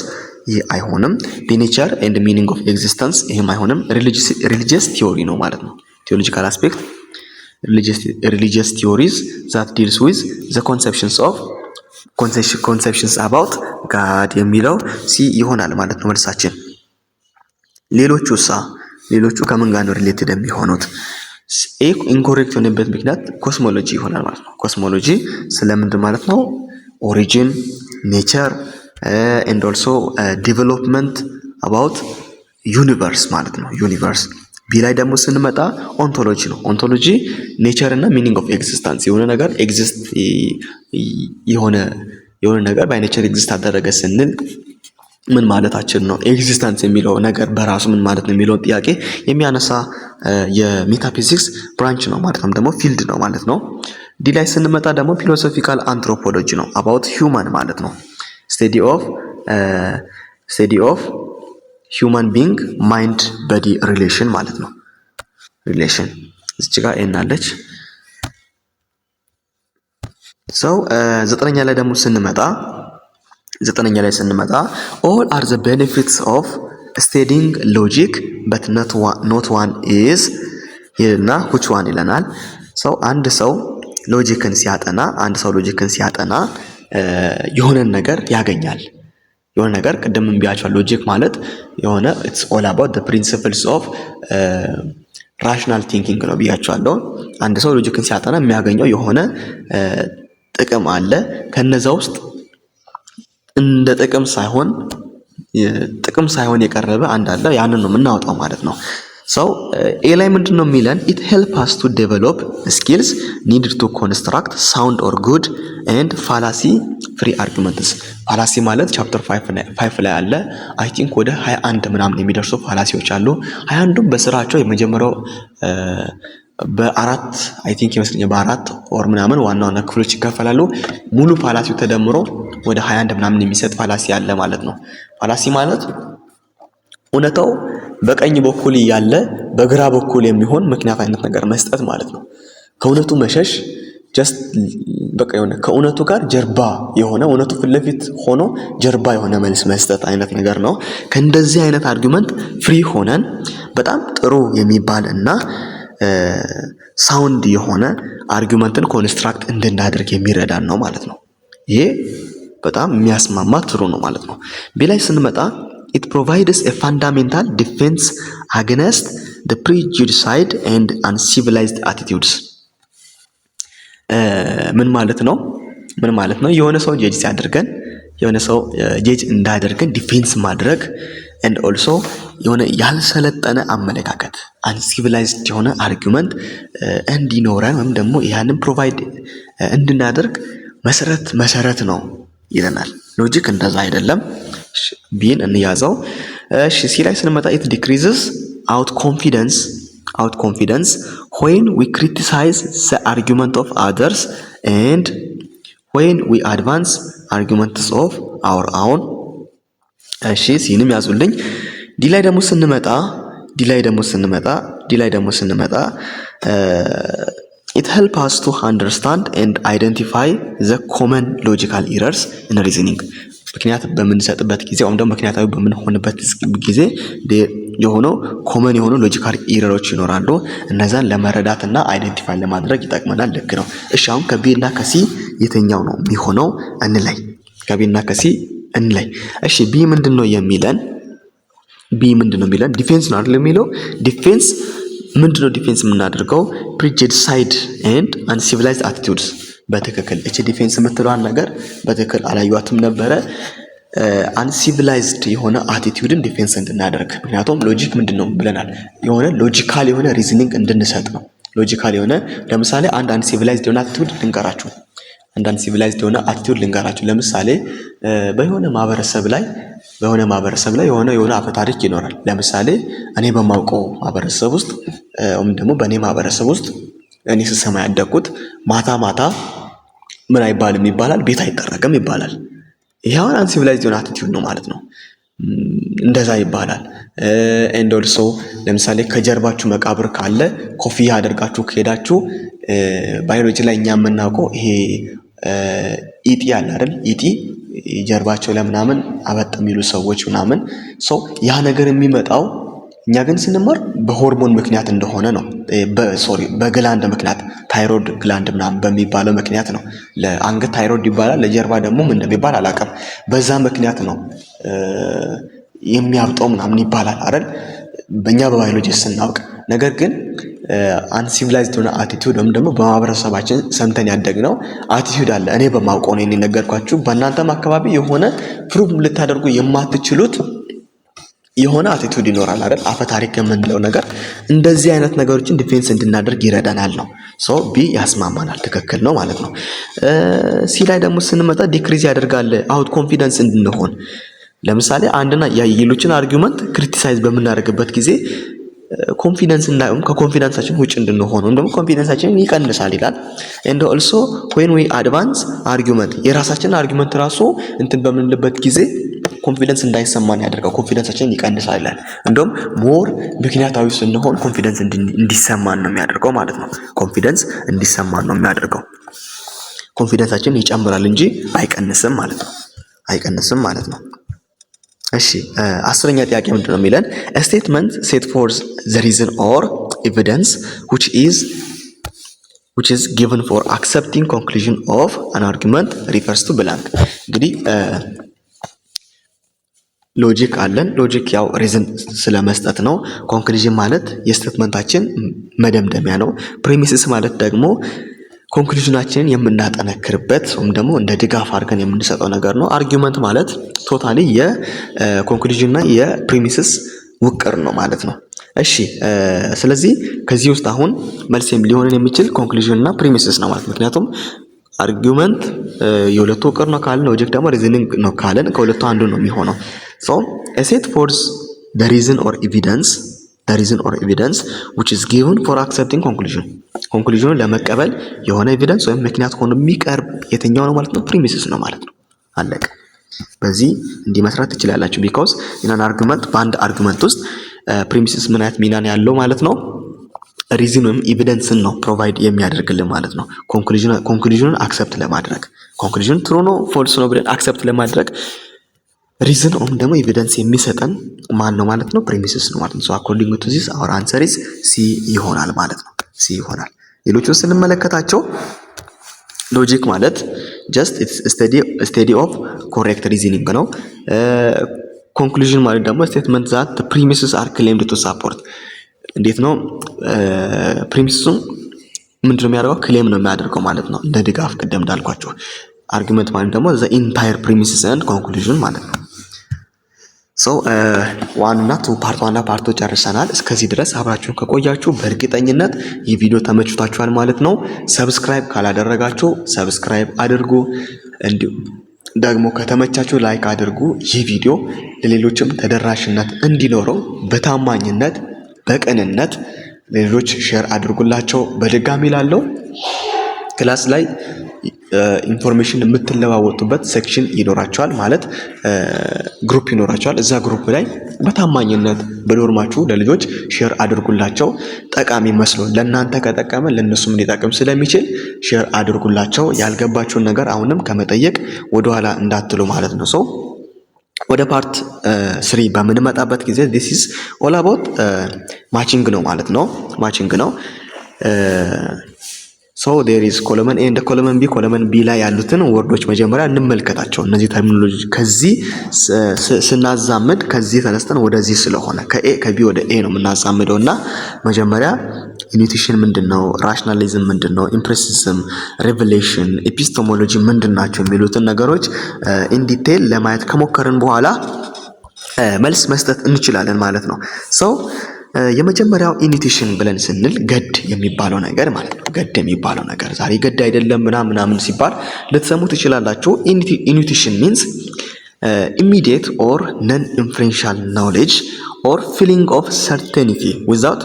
ይህ አይሆንም። The nature and meaning of existence፣ ይህም አይሆንም። Religious theory ነው ማለት ነው። Teleological aspect religious theories that deals with the conceptions about God የሚለው C ይሆናል ማለት ነው መልሳችን። ሌሎቹ ሳ? ሌሎቹ ከምን ጋር ነው related የሚሆኑት? A incorrect የሆነበት ምክንያት cosmology ይሆናል ማለት ነው። Cosmology ስለምንድን ማለት ነው? Origin, nature and also development about universe ማለት ነው። Universe። B ላይ ደግሞ ስንመጣ ontology ነው። Ontology nature እና meaning of existence፣ የሆነ ነገር exist የሆነ ነገር by nature exist አደረገ ስንል ምን ማለታችን ነው? Existence የሚለው ነገር በራሱ ምን ማለት ነው የሚለውን ጥያቄ የሚያነሳ የ metaphysics branch ነው ማለት ነው፣ ደግሞ field ነው ማለት ነው። D ላይ ስንመጣ ደግሞ philosophical anthropology ነው፣ about human ማለት ነው። Study of human being mind body relation ማለት ነው። Relation እዚች ጋር N አለች። So ዘጠነኛ ላይ ስንመጣ all are the benefits of studying logic but not one is ይልና which one ይለናል። So አንድ ሰው logic ን ሲያጠና የሆነን ነገር ያገኛል። የሆነ ነገር ቅድም ብያችኋለሁ። Logic ማለት የሆነ it's all about the principles of rational thinking ነው ብያችኋለሁ። አንድ ሰው logic ን ሲያጠና የሚያገኘው የሆነ ጥቅም አለ። ከነዛ ውስጥ እንደ ጥቅም ሳይሆን የቀረበ አንድ አለ። ያንን ነው የምናወጣው ማለት ነው። So A ላይ ምንድን ነው የሚለን? It help us to develop skills needed to construct sound or good and fallacy free arguments። Fallacy ማለት chapter 5 ላይ አለ። I think ወደ 21 ምናምን የሚደርሱ fallacy ዎች አሉ። 21ዱም በስራቸው የመጀመሪያው በአራት I think ይመስለኛል በአራት or ምናምን ዋና ዋና ክፍሎች ይከፈላሉ። ሙሉ fallacy ው ተደምሮ ወደ 21 ምናምን የሚሰጥ fallacy አለ ማለት ነው። Fallacy ማለት እውነታው በቀኝ በኩል እያለ በግራ በኩል የሚሆን ምክንያት አይነት ነገር መስጠት ማለት ነው። ከእውነቱ መሸሽ፣ just በቃ የሆነ ከእውነቱ ጋር ጀርባ የሆነ፣ እውነቱ ፊት ለፊት ሆኖ ጀርባ የሆነ መልስ መስጠት አይነት ነገር ነው። ከእንደዚህ አይነት argument free ሆነን በጣም ጥሩ የሚባል እና sound የሆነ argument ን construct እንድናደርግ የሚረዳን ነው ማለት ነው። ይሄ በጣም የሚያስማማ true ነው ማለት ነው። B ላይ ስንመጣ it provides a fundamental defense against the prejudiced and uncivilized attitudes። ምን ማለት ነው? ምን ማለት ነው? የሆነ ሰው judge ሲያደርገን፣ የሆነ ሰው judge እንዳያደርገን defense ማድረግ and also የሆነ ያልሰለጠነ አመለካከት፣ uncivilized የሆነ argument እንዲኖረን ወይም ደግሞ ያንን provide እንድናደርግ መሰረት ነው ይለናል። Logic እንደዛ አይደለም። B ን እንያዘው። እሺ፣ C ላይ ስንመጣ it decreases our confidence when we criticize the argument of others and when we advance arguments of our own። እሺ፣ C ንም ያዙልኝ። D ላይ ደግሞ ስንመጣ it help us to understand and identify the common logical errors in reasoning። ምክንያት በምንሰጥበት ጊዜ ወይም ደግሞ ምክንያታዊ በምንሆንበት ጊዜ የሆነው common የሆኑ logical error ኦች ይኖራሉ። እነዛን ለመረዳት እና identify ለማድረግ ይጠቅመናል። ልክ ነው። እሺ፣ አሁን ከ B እና ከ C የትኛው ነው የሚሆነው? እንለይ። ከ B እና ከ C እንለይ። እሺ፣ B ምንድን ነው የሚለን? B ምንድን ነው የሚለን? Defense ነው አይደል የሚለው? Defense ምንድን ነው defense የምናደርገው? Prejudiced and uncivilized attitudes። በትክክል እቺ defense የምትለዋን ነገር በትክክል አላዩዋትም ነበረ። Uncivilized የሆነ attitude ን defense እንድናደርግ፣ ምክንያቱም logic ምንድን ነው ብለናል? የሆነ logical የሆነ reasoning እንድንሰጥ ነው። Logical የሆነ፣ ለምሳሌ አንድ uncivilized የሆነ attitude ልንገራችሁ። አንድ uncivilized የሆነ attitude ልንገራችሁ። ለምሳሌ በሆነ ማህበረሰብ ላይ የሆነ አፈ ታሪክ ይኖራል። ለምሳሌ እኔ በማውቀው ማህበረሰብ ውስጥ ወይም ደግሞ በእኔ ማህበረሰብ ውስጥ እኔ ስሰማ ያደግኩት ማታ ማታ ምን አይባልም ይባላል፣ ቤት አይጠረግም ይባላል። ይሄ አሁን uncivilized የሆነ attitude ነው ማለት ነው። እንደዛ ይባላል። And also ለምሳሌ ከጀርባችሁ መቃብር ካለ ኮፍያ አድርጋችሁ ከሄዳችሁ፣ ባዮሎጂ ላይ እኛ የምናውቀው ይሄ ኢጢ አለ አይደል? ኢጢ ጀርባቸው ላይ ምናምን አበጥ የሚሉ ሰዎች ምናምን፣ so ያ ነገር የሚመጣው እኛ ግን ስንማር በሆርሞን ምክንያት እንደሆነ ነው። Sorry፣ በ gland ምክንያት፣ thyroid gland ምናምን በሚባለው ምክንያት ነው። ለአንገት ታይሮይድ ይባላል፣ ለጀርባ ደግሞ ምን እንደሚባል አላውቅም። በዛ ምክንያት ነው የሚያብጠው ምናምን ይባላል አይደል? በእኛ በባዮሎጂ ስናውቅ። ነገር ግን uncivilized የሆነ attitude ወይም ደግሞ በማህበረሰባችን ሰምተን ያደግነው attitude አለ። እኔ በማውቀው ነው የነገርኳችሁ። በእናንተም አካባቢ የሆነ prove ልታደርጉ የማትችሉት የሆነ attitude ይኖራል አይደል? አፈ ታሪክ የምንለው ነገር፣ እንደዚህ አይነት ነገሮችን defense እንድናደርግ ይረዳናል ነው። So B ያስማማናል፣ ትክክል ነው ማለት ነው። C ላይ ደግሞ ስንመጣ decrease ያደርጋል our confidence እንድንሆን፣ ለምሳሌ አንድና የሌሎችን argument criticize በምናደርግበት ጊዜ confidence እንዳይሆን፣ ከ confidence ኣችን ውጭ እንድንሆን ወይም ደግሞ confidence ኣችንን ይቀንሳል ይላል። And also when we advance argument፣ የራሳችንን argument ራሱ እንትን በምንልበት ጊዜ confidence እንዳይሰማን ያደርጋል። Confidence ኣችንን ይቀንሳል ይላል። እንደውም more ምክንያታዊ ስንሆን confidence እንዲሰማን ነው የሚያደርገው ማለት ነው። Confidence እንዲሰማን ነው የሚያደርገው። Confidence ኣችንን ይጨምራል እንጂ አይቀንስም ማለት ነው። አይቀንስም ማለት ነው። እሺ፣ 10ኛ ጥያቄ ምንድን ነው የሚለን? Statement set forth the reason or evidence which is given for accepting conclusion of an argument refers to blank። እንግዲህ logic አለን። Logic ያው reason ስለመስጠት ነው። Conclusion ማለት የ statement ኣችን መደምደሚያ ነው። Premises ማለት ደግሞ conclusion ኣችንን የምናጠነክርበት ወይም ደግሞ እንደ ድጋፍ አድርገን የምንሰጠው ነገር ነው። Argument ማለት totally የ conclusion እና የ premises ውቅር ነው ማለት ነው። እሺ፣ ስለዚህ ከዚህ ውስጥ አሁን መልስ ሊሆንን የሚችል conclusion እና premises ነው ማለት፣ ምክንያቱም argument የሁለቱ ውቅር ነው ካልን፣ logic ደግሞ reasoning ነው ካልን ከሁለቱ አንዱ ነው የሚሆነው። So set forth the reason or evidence which is given for accepting conclusion። Conclusion ኑን ለመቀበል የሆነ evidence ወይም ምክንያት ሆኖ የሚቀርብ የትኛው ነው ማለት ነው? Premises ነው ማለት ነው። አለቀ። በዚህ እንዲህ መስራት ትችላላችሁ። Because in an argument፣ በአንድ argument ውስጥ premises ምን አይነት ሚናን ያለው ማለት ነው? Reason ወይም evidence ን ነው provide የሚያደርግልን ማለት ነው። Conclusion ኑን accept ለማድረግ፣ conclusion true ነው false ነው ብለን accept ለማድረግ reason ወይም ደግሞ evidence የሚሰጠን ማን ነው ማለት ነው? Premises ነው ማለት ነው። So according to this, our answer is C ይሆናል ማለት ነው። C ይሆናል። ሌሎቹን ስንመለከታቸው logic ማለት just study of correct reasoning ነው። Conclusion ማለት ደግሞ statement that premises are claimed to support። እንዴት ነው? Premises ኡን ምንድነው የሚያደርገው? Claim ነው የሚያደርገው ማለት ነው። እንደ ድጋፍ ቅደም እንዳልኳችሁ። Argument ማለት ደግሞ the entire premises and conclusion ማለት ነው። So one እና two፣ part one እና part two ጨርሰናል። እስከዚህ ድረስ አብራችሁን ከቆያችሁ በእርግጠኝነት ይህ ቪዲዮ ተመችቷችኋል ማለት ነው። Subscribe ካላደረጋችሁ subscribe አድርጉ። እንዲሁም ደግሞ ከተመቻችሁ like አድርጉ። ይህ ቪዲዮ ለሌሎችም ተደራሽነት እንዲኖረው በታማኝነት በቅንነት ለሌሎች share አድርጉላቸው። በድጋሚ ላለው class ላይ information የምትለዋወጡበት section ይኖራችኋል፣ ማለት group ይኖራችኋል። እዛ group ላይ በታማኝነት በ dorm ኣችሁ ለልጆች share አድርጉላቸው። ጠቃሚ መስሎ ለእናንተ ከጠቀመ ለእነሱም ሊጠቅም ስለሚችል share አድርጉላቸው። ያልገባችሁን ነገር አሁንም ከመጠየቅ ወደኋላ እንዳትሉ ማለት ነው። So ወደ part 3 በምንመጣበት ጊዜ this is all about matching ነው ማለት ነው። Matching ነው። So there is column A and column B። Column B ላይ ያሉትን word ኦች መጀመሪያ እንመልከታቸው። እነዚህ terminology ከዚህ ስናዛምድ ከዚህ ተነስተን ወደዚህ ስለሆነ ከ A ከ B ወደ A ነው የምናዛምደው እና መጀመሪያ intuition ምንድን ነው፣ rationalism ምንድን ነው፣ empiricism፣ revelation፣ epistemology ምንድን ናቸው የሚሉትን ነገሮች in detail ለማየት ከሞከርን በኋላ መልስ መስጠት እንችላለን ማለት ነው። So የመጀመሪያው intuition ብለን ስንል ገድ የሚባለው ነገር ማለት ነው። ገድ የሚባለው ነገር ዛሬ ገድ አይደለም ምናምን ምናምን ሲባል ልትሰሙ ትችላላችሁ። Intuition means immediate or non inferential knowledge or feeling of certainty without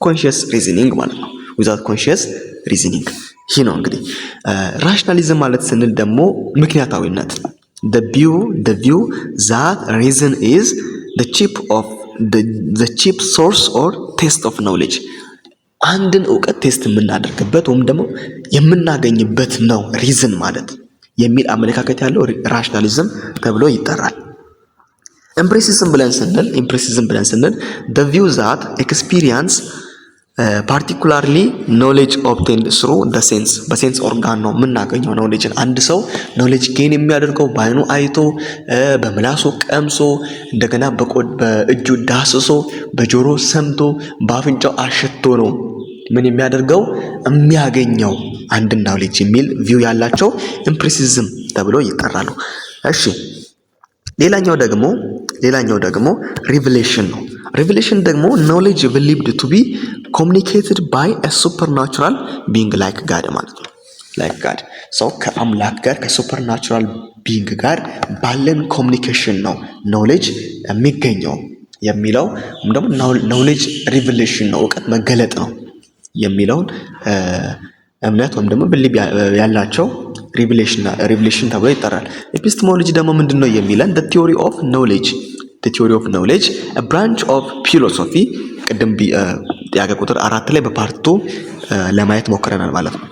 conscious reasoning ማለት ነው። Without conscious reasoning ይህ ነው እንግዲህ። Rationalism ማለት ስንል ደግሞ ምክንያታዊነት፣ the view that reason is the chief source or test of knowledge፣ አንድን እውቀት test የምናደርግበት ወይም ደግሞ የምናገኝበት ነው reason ማለት የሚል አመለካከት ያለው rationalism ተብሎ ይጠራል። Empiricism ብለን ስንል the view that experience, particularly knowledge obtained through the sense፣ በ sense organ ነው የምናገኘው knowledge ን። አንድ ሰው knowledge gain የሚያደርገው በአይኑ አይቶ፣ በምላሱ ቀምሶ፣ እንደገና በእጁ ዳስሶ፣ በጆሮ ሰምቶ፣ በአፍንጫው አሽቶ ነው ምን የሚያደርገው የሚያገኘው አንድን knowledge የሚል view ያላቸው empiricism ተብሎ ይጠራሉ። እሺ፣ ሌላኛው ደግሞ revelation ነው። Revelation ደግሞ knowledge believed to be communicated by supernatural being like God ማለት ነው። Like God፣ so ከአምላክ ጋር ከ supernatural being ጋር ባለን communication ነው knowledge የሚገኘው የሚለው ወይም ደግሞ knowledge revelation ነው፣ እውቀት መገለጥ ነው የሚለውን እምነት ወይም ደግሞ belief ያላቸው revelation ተብሎ ይጠራል። Epistemology ደግሞ ምንድን ነው የሚለን? Theory of knowledge, branch of philosophy። ቅድም ጥያቄ ቁጥር 4 ላይ በ part 2 ለማየት ሞክረናል ማለት ነው።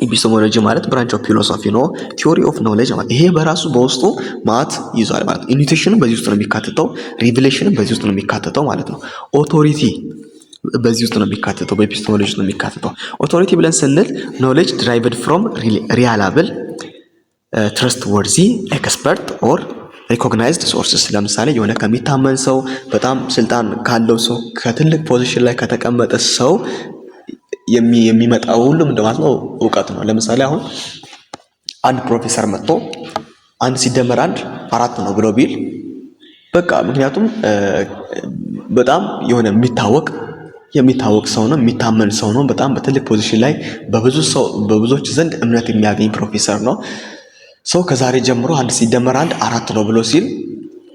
Epistemology ማለት branch of philosophy ነው። Theory of knowledge ማለት ይሄ በራሱ በውስጡ ማት ይዟል ማለት ነው። Intuition ም በዚህ ውስጥ ነው የሚካተተው፣ revelation ም በዚህ ውስጥ ነው የሚካተተው ማለት ነው። Authority በዚህ ውስጥ ነው የሚካተተው፣ በ epistemology ውስጥ ነው የሚካተተው። Authority ብለን ስንል knowledge derived from reliable, trustworthy expert or recognized sources። ለምሳሌ የሆነ ከሚታመን ሰው፣ በጣም ስልጣን ካለው ሰው፣ ከትልቅ position ላይ ከተቀመጠ ሰው የሚመጣው ሁሉም እንደማለት ነው እውቀት ነው። ለምሳሌ አሁን አንድ ፕሮፌሰር መጥቶ አንድ ሲደመር አንድ አራት ነው ብሎ ቢል በቃ ምክንያቱም በጣም የሆነ የሚታወቅ ሰው ነው፣ የሚታመን ሰው ነው። በጣም በትልቅ position ላይ በብዙ ሰው በብዙዎች ዘንድ እምነት የሚያገኝ ፕሮፌሰር ነው። So ከዛሬ ጀምሮ አንድ ሲደመር አንድ አራት ነው ብሎ ሲል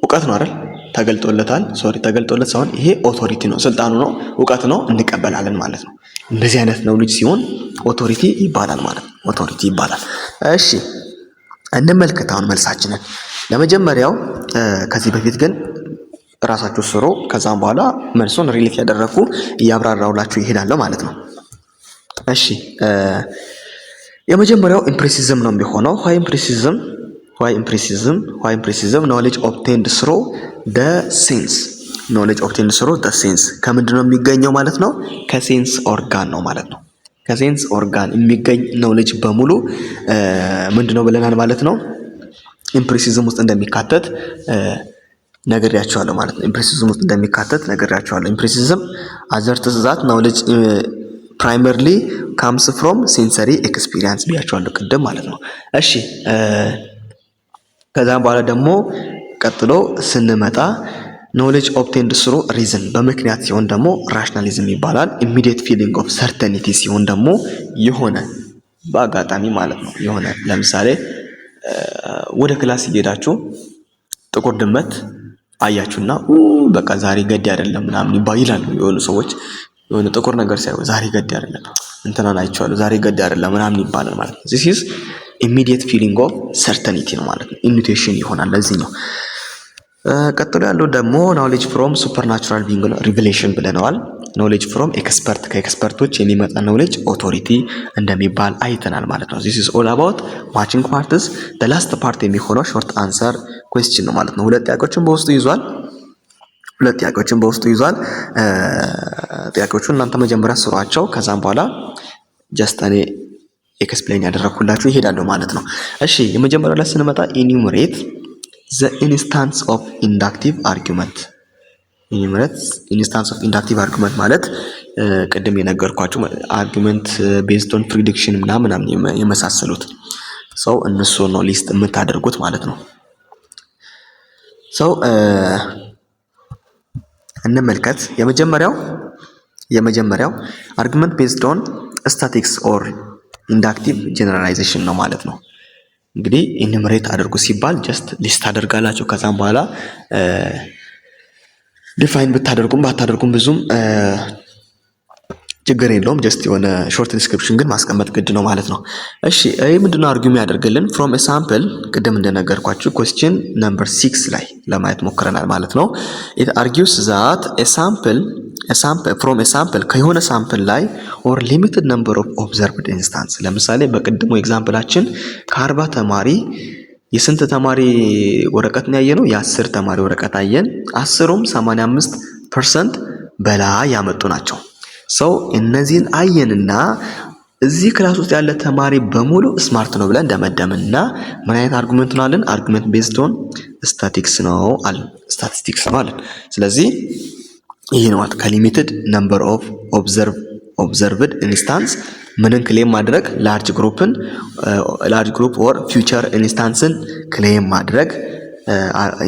እውቀት ነው አይደል? ተገልጦለታል። Sorry፣ ተገልጦለት ሳይሆን ይሄ authority ነው፣ ስልጣኑ ነው፣ እውቀት ነው፣ እንቀበላለን ማለት ነው። እንደዚህ አይነት knowledge ሲሆን authority ይባላል ማለት ነው። Authority ይባላል። እሺ፣ እንመልከት አሁን መልሳችንን። ለመጀመሪያው ከዚህ በፊት ግን ራሳችሁ ስሩ። ከዛም በኋላ መልሱን relate ያደረግኩ እያብራራሁላችሁ ይሄዳለሁ ማለት ነው። እሺ፣ የመጀመሪያው empiricism ነው የሚሆነው። Why empiricism? Why empiricism? Why empiricism? Knowledge obtained through the sense. Knowledge obtained through the sense ከምንድን ነው የሚገኘው ማለት ነው? ከ sense organ ነው ማለት ነው። ከ sense organ የሚገኝ knowledge በሙሉ ምንድን ነው ብለናል ማለት ነው? Empiricism ውስጥ እንደሚካተት ነግሬያችኋለሁ ማለት ነው። Empiricism ውስጥ እንደሚካተት ነግሬያችኋለሁ። Empiricism asserts that knowledge primarily comes from sensory experience ብያችኋለሁ ቅድም ማለት ነው። እሺ፣ ከዛም በኋላ ደግሞ ቀጥሎ ስንመጣ knowledge obtained through reason፣ በምክንያት ሲሆን ደግሞ rationalism ይባላል። Immediate feeling of certainty ሲሆን ደግሞ የሆነ በአጋጣሚ ማለት ነው። የሆነ ለምሳሌ ወደ class እየሄዳችሁ ጥቁር ድመት አያችሁና በቃ ዛሬ ገዴ አይደለም ምናምን ይላሉ የሆኑ ሰዎች። የሆነ ጥቁር ነገር ሲያዩ ዛሬ ገዴ አይደለም፣ እንትናን አይቼዋለሁ፣ ዛሬ ገዴ አይደለም ምናምን ይባላል ማለት ነው። This is immediate feeling of certainty ነው ማለት ነው። Intuition ይሆናል ለዚህኛው። ቀጥሎ ያለው ደግሞ knowledge from supernatural being ነው፣ revelation ብለነዋል። Knowledge from expert፣ ከ expert ኦች የሚመጣ knowledge authority እንደሚባል አይተናል ማለት ነው። This is all about matching parts። The last part የሚሆነው short answer question ነው ማለት ነው። ሁለት ጥያቄዎችን በውስጡ ይዟል። ሁለት ጥያቄዎችን በውስጡ ይዟል። ጥያቄዎቹን እናንተ መጀመሪያ ስሯቸው። ከዛም በኋላ just እኔ explain ያደረግኩላችሁ ይሄዳለሁ ማለት ነው። እሺ፣ የመጀመሪያው ላይ ስንመጣ enumerate the instance of inductive argument። Enumerate instance of inductive argument ማለት ቅድም የነገርኳችሁ argument based on prediction ምናምን የመሳሰሉት፣ so እነሱ ነው list የምታደርጉት ማለት ነው። So እንመልከት። የመጀመሪያው argument based on statistics or inductive generalization ነው ማለት ነው። እንግዲህ enumerate አድርጉ ሲባል just list ታደርጋላችሁ። ከዛም በኋላ define ብታደርጉም ባታደርጉም ብዙም ችግር የለውም። Just የሆነ short description ግን ማስቀመጥ ግድ ነው ማለት ነው። እሺ፣ ይህ ምንድነው argue የሚያደርግልን? From sample፣ ቅድም እንደነገርኳችሁ question number 6 ላይ ለማየት ሞክረናል ማለት ነው። It argues that sample from sample፣ ከየሆነ sample ላይ or limited number of observed instance። ለምሳሌ በቅድሙ example ኣችን ከ40 ተማሪ የስንት ተማሪ ወረቀት ነው ያየነው? የ10 ተማሪ ወረቀት አየን። 10ሩም 85% በላይ ያመጡ ናቸው። So እነዚህን አየንና እዚህ class ውስጥ ያለ ተማሪ በሙሉ smart ነው ብለን ደመደምንና ምን አይነት argument ነው አለን? Argument based on statistics ነው አለን። ስታቲስቲክስ ነው አለን። ስለዚህ ይህ ነው ከ limited number of observed instance ምንን claim ማድረግ? Large group ን፣ large group or future instance ን claim ማድረግ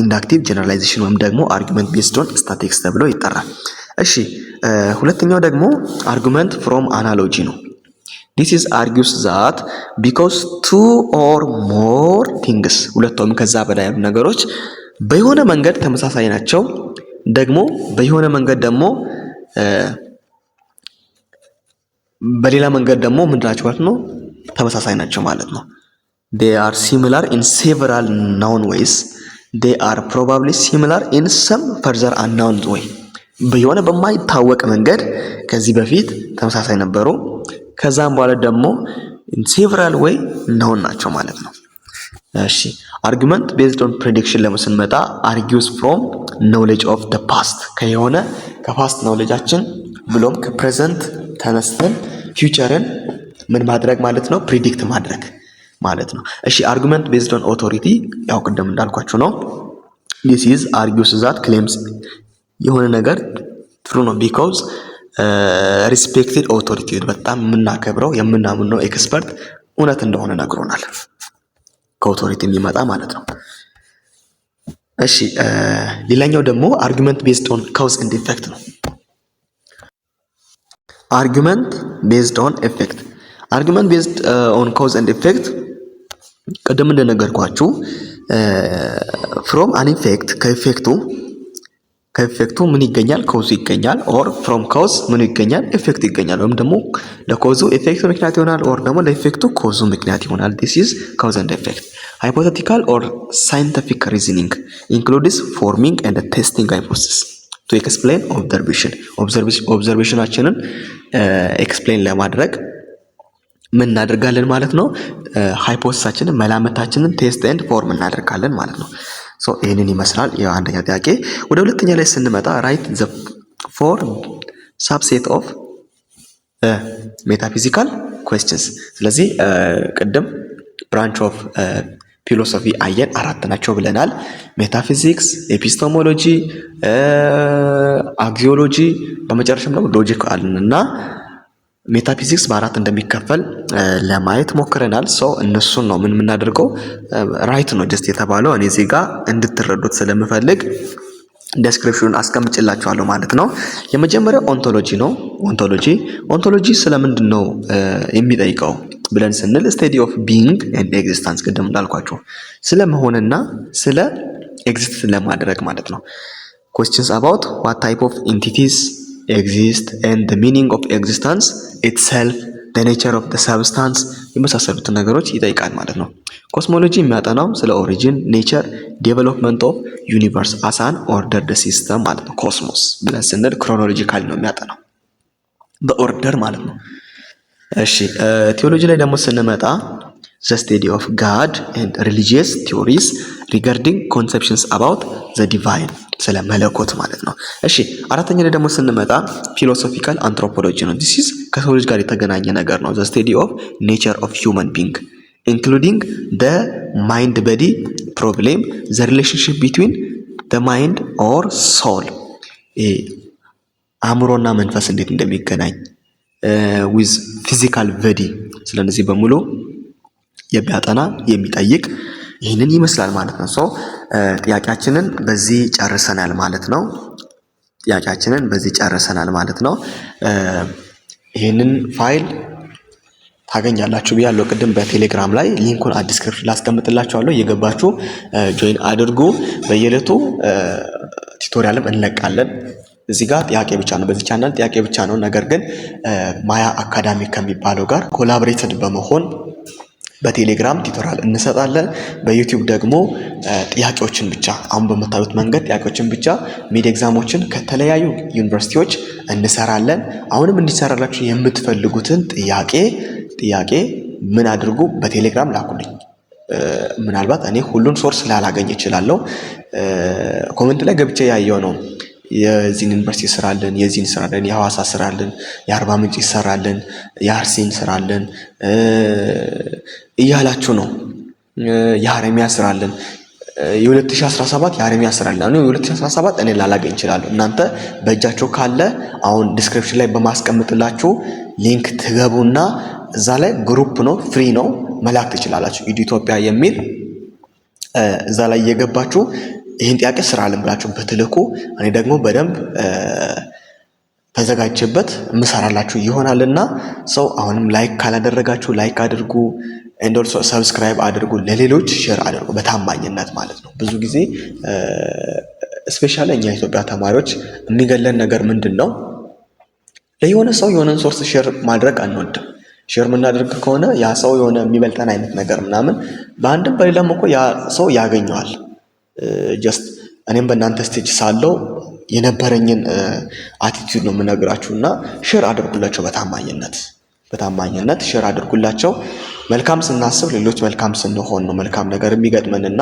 inductive generalization ወይም ደግሞ argument based on statistics ተብሎ ይጠራል። እሺ፣ ሁለተኛው ደግሞ argument from analogy ነው። This is argues that because two or more things፣ ሁለት ወይም ከዛ በላይ ያሉ ነገሮች በየሆነ መንገድ ተመሳሳይ ናቸው፣ ደግሞ በየሆነ መንገድ ደግሞ በሌላ መንገድ ደግሞ ምንድን ናቸው ማለት ነው? ተመሳሳይ ናቸው ማለት ነው። They are similar in several known ways, they are probably similar in some further unknown way። በየሆነ በማይታወቅ መንገድ ከዚህ በፊት ተመሳሳይ ነበሩ። ከዛም በኋላ ደግሞ in several way known ናቸው ማለት ነው። እሺ፣ argument based on prediction ለምን ስንመጣ argues from knowledge of the past፣ ከየሆነ ከ past knowledge ኣችን ብሎም ከ present ተነስተን future ን ምን ማድረግ ማለት ነው? Predict ማድረግ ማለት ነው። እሺ፣ argument based on authority ያው ቅድም እንዳልኳችሁ ነው። This is argues that claims የሆነ ነገር true ነው because respected authority፣ በጣም የምናከብረው የምናምነው expert እውነት እንደሆነ ነግሮናል። ከ authority የሚመጣ ማለት ነው። እሺ፣ ሌላኛው ደግሞ argument based on cause and effect ነው። Argument based on effect፣ argument based on cause and effect ቅድም እንደነገርኳችሁ from an effect፣ ከ effect ኡ ምን ይገኛል? Cause ኡ ይገኛል። Or from cause ምኑ ይገኛል? Effect ኡ ይገኛል። ወይም ደግሞ ለ cause ኡ effect ኡ ምክንያት ይሆናል፣ or ደግሞ ለ effect ኡ cause ኡ ምክንያት ይሆናል። This is cause and effect። Hypothetical or scientific reasoning includes forming and testing hypothesis to explain observation። Observation ኣችንን explain ለማድረግ ምን እናደርጋለን ማለት ነው? Hypothesis ኣችንን፣ መላምታችንን test and form እናደርጋለን ማለት ነው። So ይህንን ይመስላል የአንደኛ ጥያቄ። ወደ ሁለተኛ ላይ ስንመጣ write the four subset of metaphysical questions። ስለዚህ ቅድም branch of philosophy አየን፣ አራት ናቸው ብለናል። Metaphysics፣ epistemology፣ axiology፣ በመጨረሻም ደግሞ logic አልን እና ሜታፊዚክስ በአራት እንደሚከፈል ለማየት ሞክረናል። So እነሱን ነው ምን የምናደርገው፣ write ነው just የተባለው። እኔ እዚህ ጋር እንድትረዱት ስለምፈልግ description ኑን አስቀምጭላችኋለሁ ማለት ነው። የመጀመሪያው ontology ነው። Ontology ስለምንድን ነው የሚጠይቀው? ብለን ስንል study of being and existence፣ ቅድም እንዳልኳችሁ ስለ መሆንና ስለ exist ለማድረግ ማለት ነው። Questions about what type of entities exist and meaning of existence itself, nature of substance የመሳሰሉትን ነገሮች ይጠይቃል ማለት ነው። Cosmology የሚያጠናው ስለ origin፣ nature፣ development of universe as an ordered system ማለት ነው። Cosmos ብለን ስንል chronologically ነው የሚያጠናው፣ በ order ማለት ነው። እሺ፣ ቴዎሎጂ ላይ ደግሞ ስንመጣ the study of God and religious theories regarding conceptions about the divine፣ ስለ መለኮት ማለት ነው። እሺ፣ አራተኛ ላይ ደግሞ ስንመጣ philosophical anthropology ነው። This is ከሰው ልጅ ጋር የተገናኘ ነገር ነው። The study of nature of human being, including the mind body problem, the relationship between the mind or soul፣ አእምሮና መንፈስ እንዴት እንደሚገናኝ፣ with physical body፣ ስለነዚህ በሙሉ የሚያጠና፣ የሚጠይቅ ይህንን ይመስላል ማለት ነው። So ጥያቄያችንን በዚህ ጨርሰናል ማለት ነው። ጥያቄያችንን በዚህ ጨርሰናል ማለት ነው። ይህንን ፋይል ታገኛላችሁ ብያለሁ ቅድም። በቴሌግራም ላይ link ኡን description ላስቀምጥላችኋለሁ፣ እየገባችሁ join አድርጉ። በየዕለቱ tutorial ም እንለቃለን። እዚህ ጋር ጥያቄ ብቻ ነው፣ በዚህ ቻናል ጥያቄ ብቻ ነው። ነገር ግን ማያ አካዳሚ ከሚባለው ጋር collaborated በመሆን በቴሌግራም tutorial እንሰጣለን። በዩቲዩብ ደግሞ ጥያቄዎችን ብቻ፣ አሁን በምታዩት መንገድ ጥያቄዎችን ብቻ፣ mid exam ኦችን ከተለያዩ ዩኒቨርሲቲዎች እንሰራለን። አሁንም እንዲሰራላችሁ የምትፈልጉትን ጥያቄ ምን አድርጉ? በቴሌግራም ላኩልኝ። ምናልባት እኔ ሁሉን source ላላገኝ እችላለሁ። Comment ላይ ገብቼ ያየው ነው፣ የዚህን ዩኒቨርሲቲ ስራልን፣ የዚህን ስራልን፣ የሐዋሳ ስራልን፣ የአርባ ምንጭ ይሰራልን፣ የአርሲን ስራልን እያላችሁ ነው። የሀረማያ ስራልን፣ የ2017 የሀረማያ ስራልን። አሁን የ2017 እኔ ላላገኝ እችላለሁ። እናንተ በእጃችሁ ካለ አሁን description ላይ በማስቀምጥላችሁ link ትገቡና እዛ ላይ group ነው፣ free ነው፣ መላክ ትችላላችሁ። ኢዱ ኢትዮጵያ የሚል እዛ ላይ እየገባችሁ ይህን ጥያቄ ስራልን ብላችሁ ብትልኩ እኔ ደግሞ በደንብ ተዘጋጅቼበት ምሰራላችሁ ይሆናልና so አሁንም like ካላደረጋችሁ like አድርጉ፣ and also subscribe አድርጉ፣ ለሌሎች share አድርጉ በታማኝነት ማለት ነው። ብዙ ጊዜ especially እኛ ኢትዮጵያ ተማሪዎች የሚገለን ነገር ምንድን ነው? ለየሆነ ሰው የሆነን source share ማድረግ አንወድም። Share የምናደርግ ከሆነ ያ ሰው የሆነ የሚበልጠን አይነት ነገር ምናምን፣ በአንድም በሌላም እኮ ያ ሰው ያገኘዋል። Just እኔም በእናንተ stage ሳለው የነበረኝን attitude ነው የምነግራችሁ። እና share አድርጉላቸው፣ በታማኝነት share አድርጉላቸው። መልካም ስናስብ፣ ሌሎች መልካም ስንሆን ነው መልካም ነገር የሚገጥመንና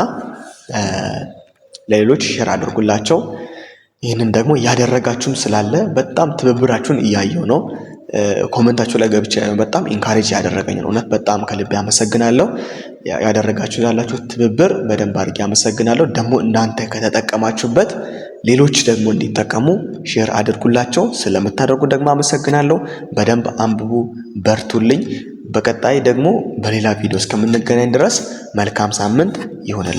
ለሌሎች share አድርጉላቸው። ይህንን ደግሞ እያደረጋችሁም ስላለ በጣም ትብብራችሁን እያየው ነው። Comment ኣችሁ ላይ ገብቼ በጣም encourage ያደረገኝ ነው። እውነት በጣም ከልቤ አመሰግናለሁ። ያደረጋችሁ ያላችሁ ትብብር በደንብ አድርጌ አመሰግናለሁ። ደግሞ እናንተ ከተጠቀማችሁበት ሌሎች ደግሞ እንዲጠቀሙ share አድርጉላቸው። ስለምታደርጉ ደግሞ አመሰግናለሁ። በደንብ አንብቡ፣ በርቱልኝ። በቀጣይ ደግሞ በሌላ ቪዲዮ እስከምንገናኝ ድረስ መልካም ሳምንት ይሁንልን።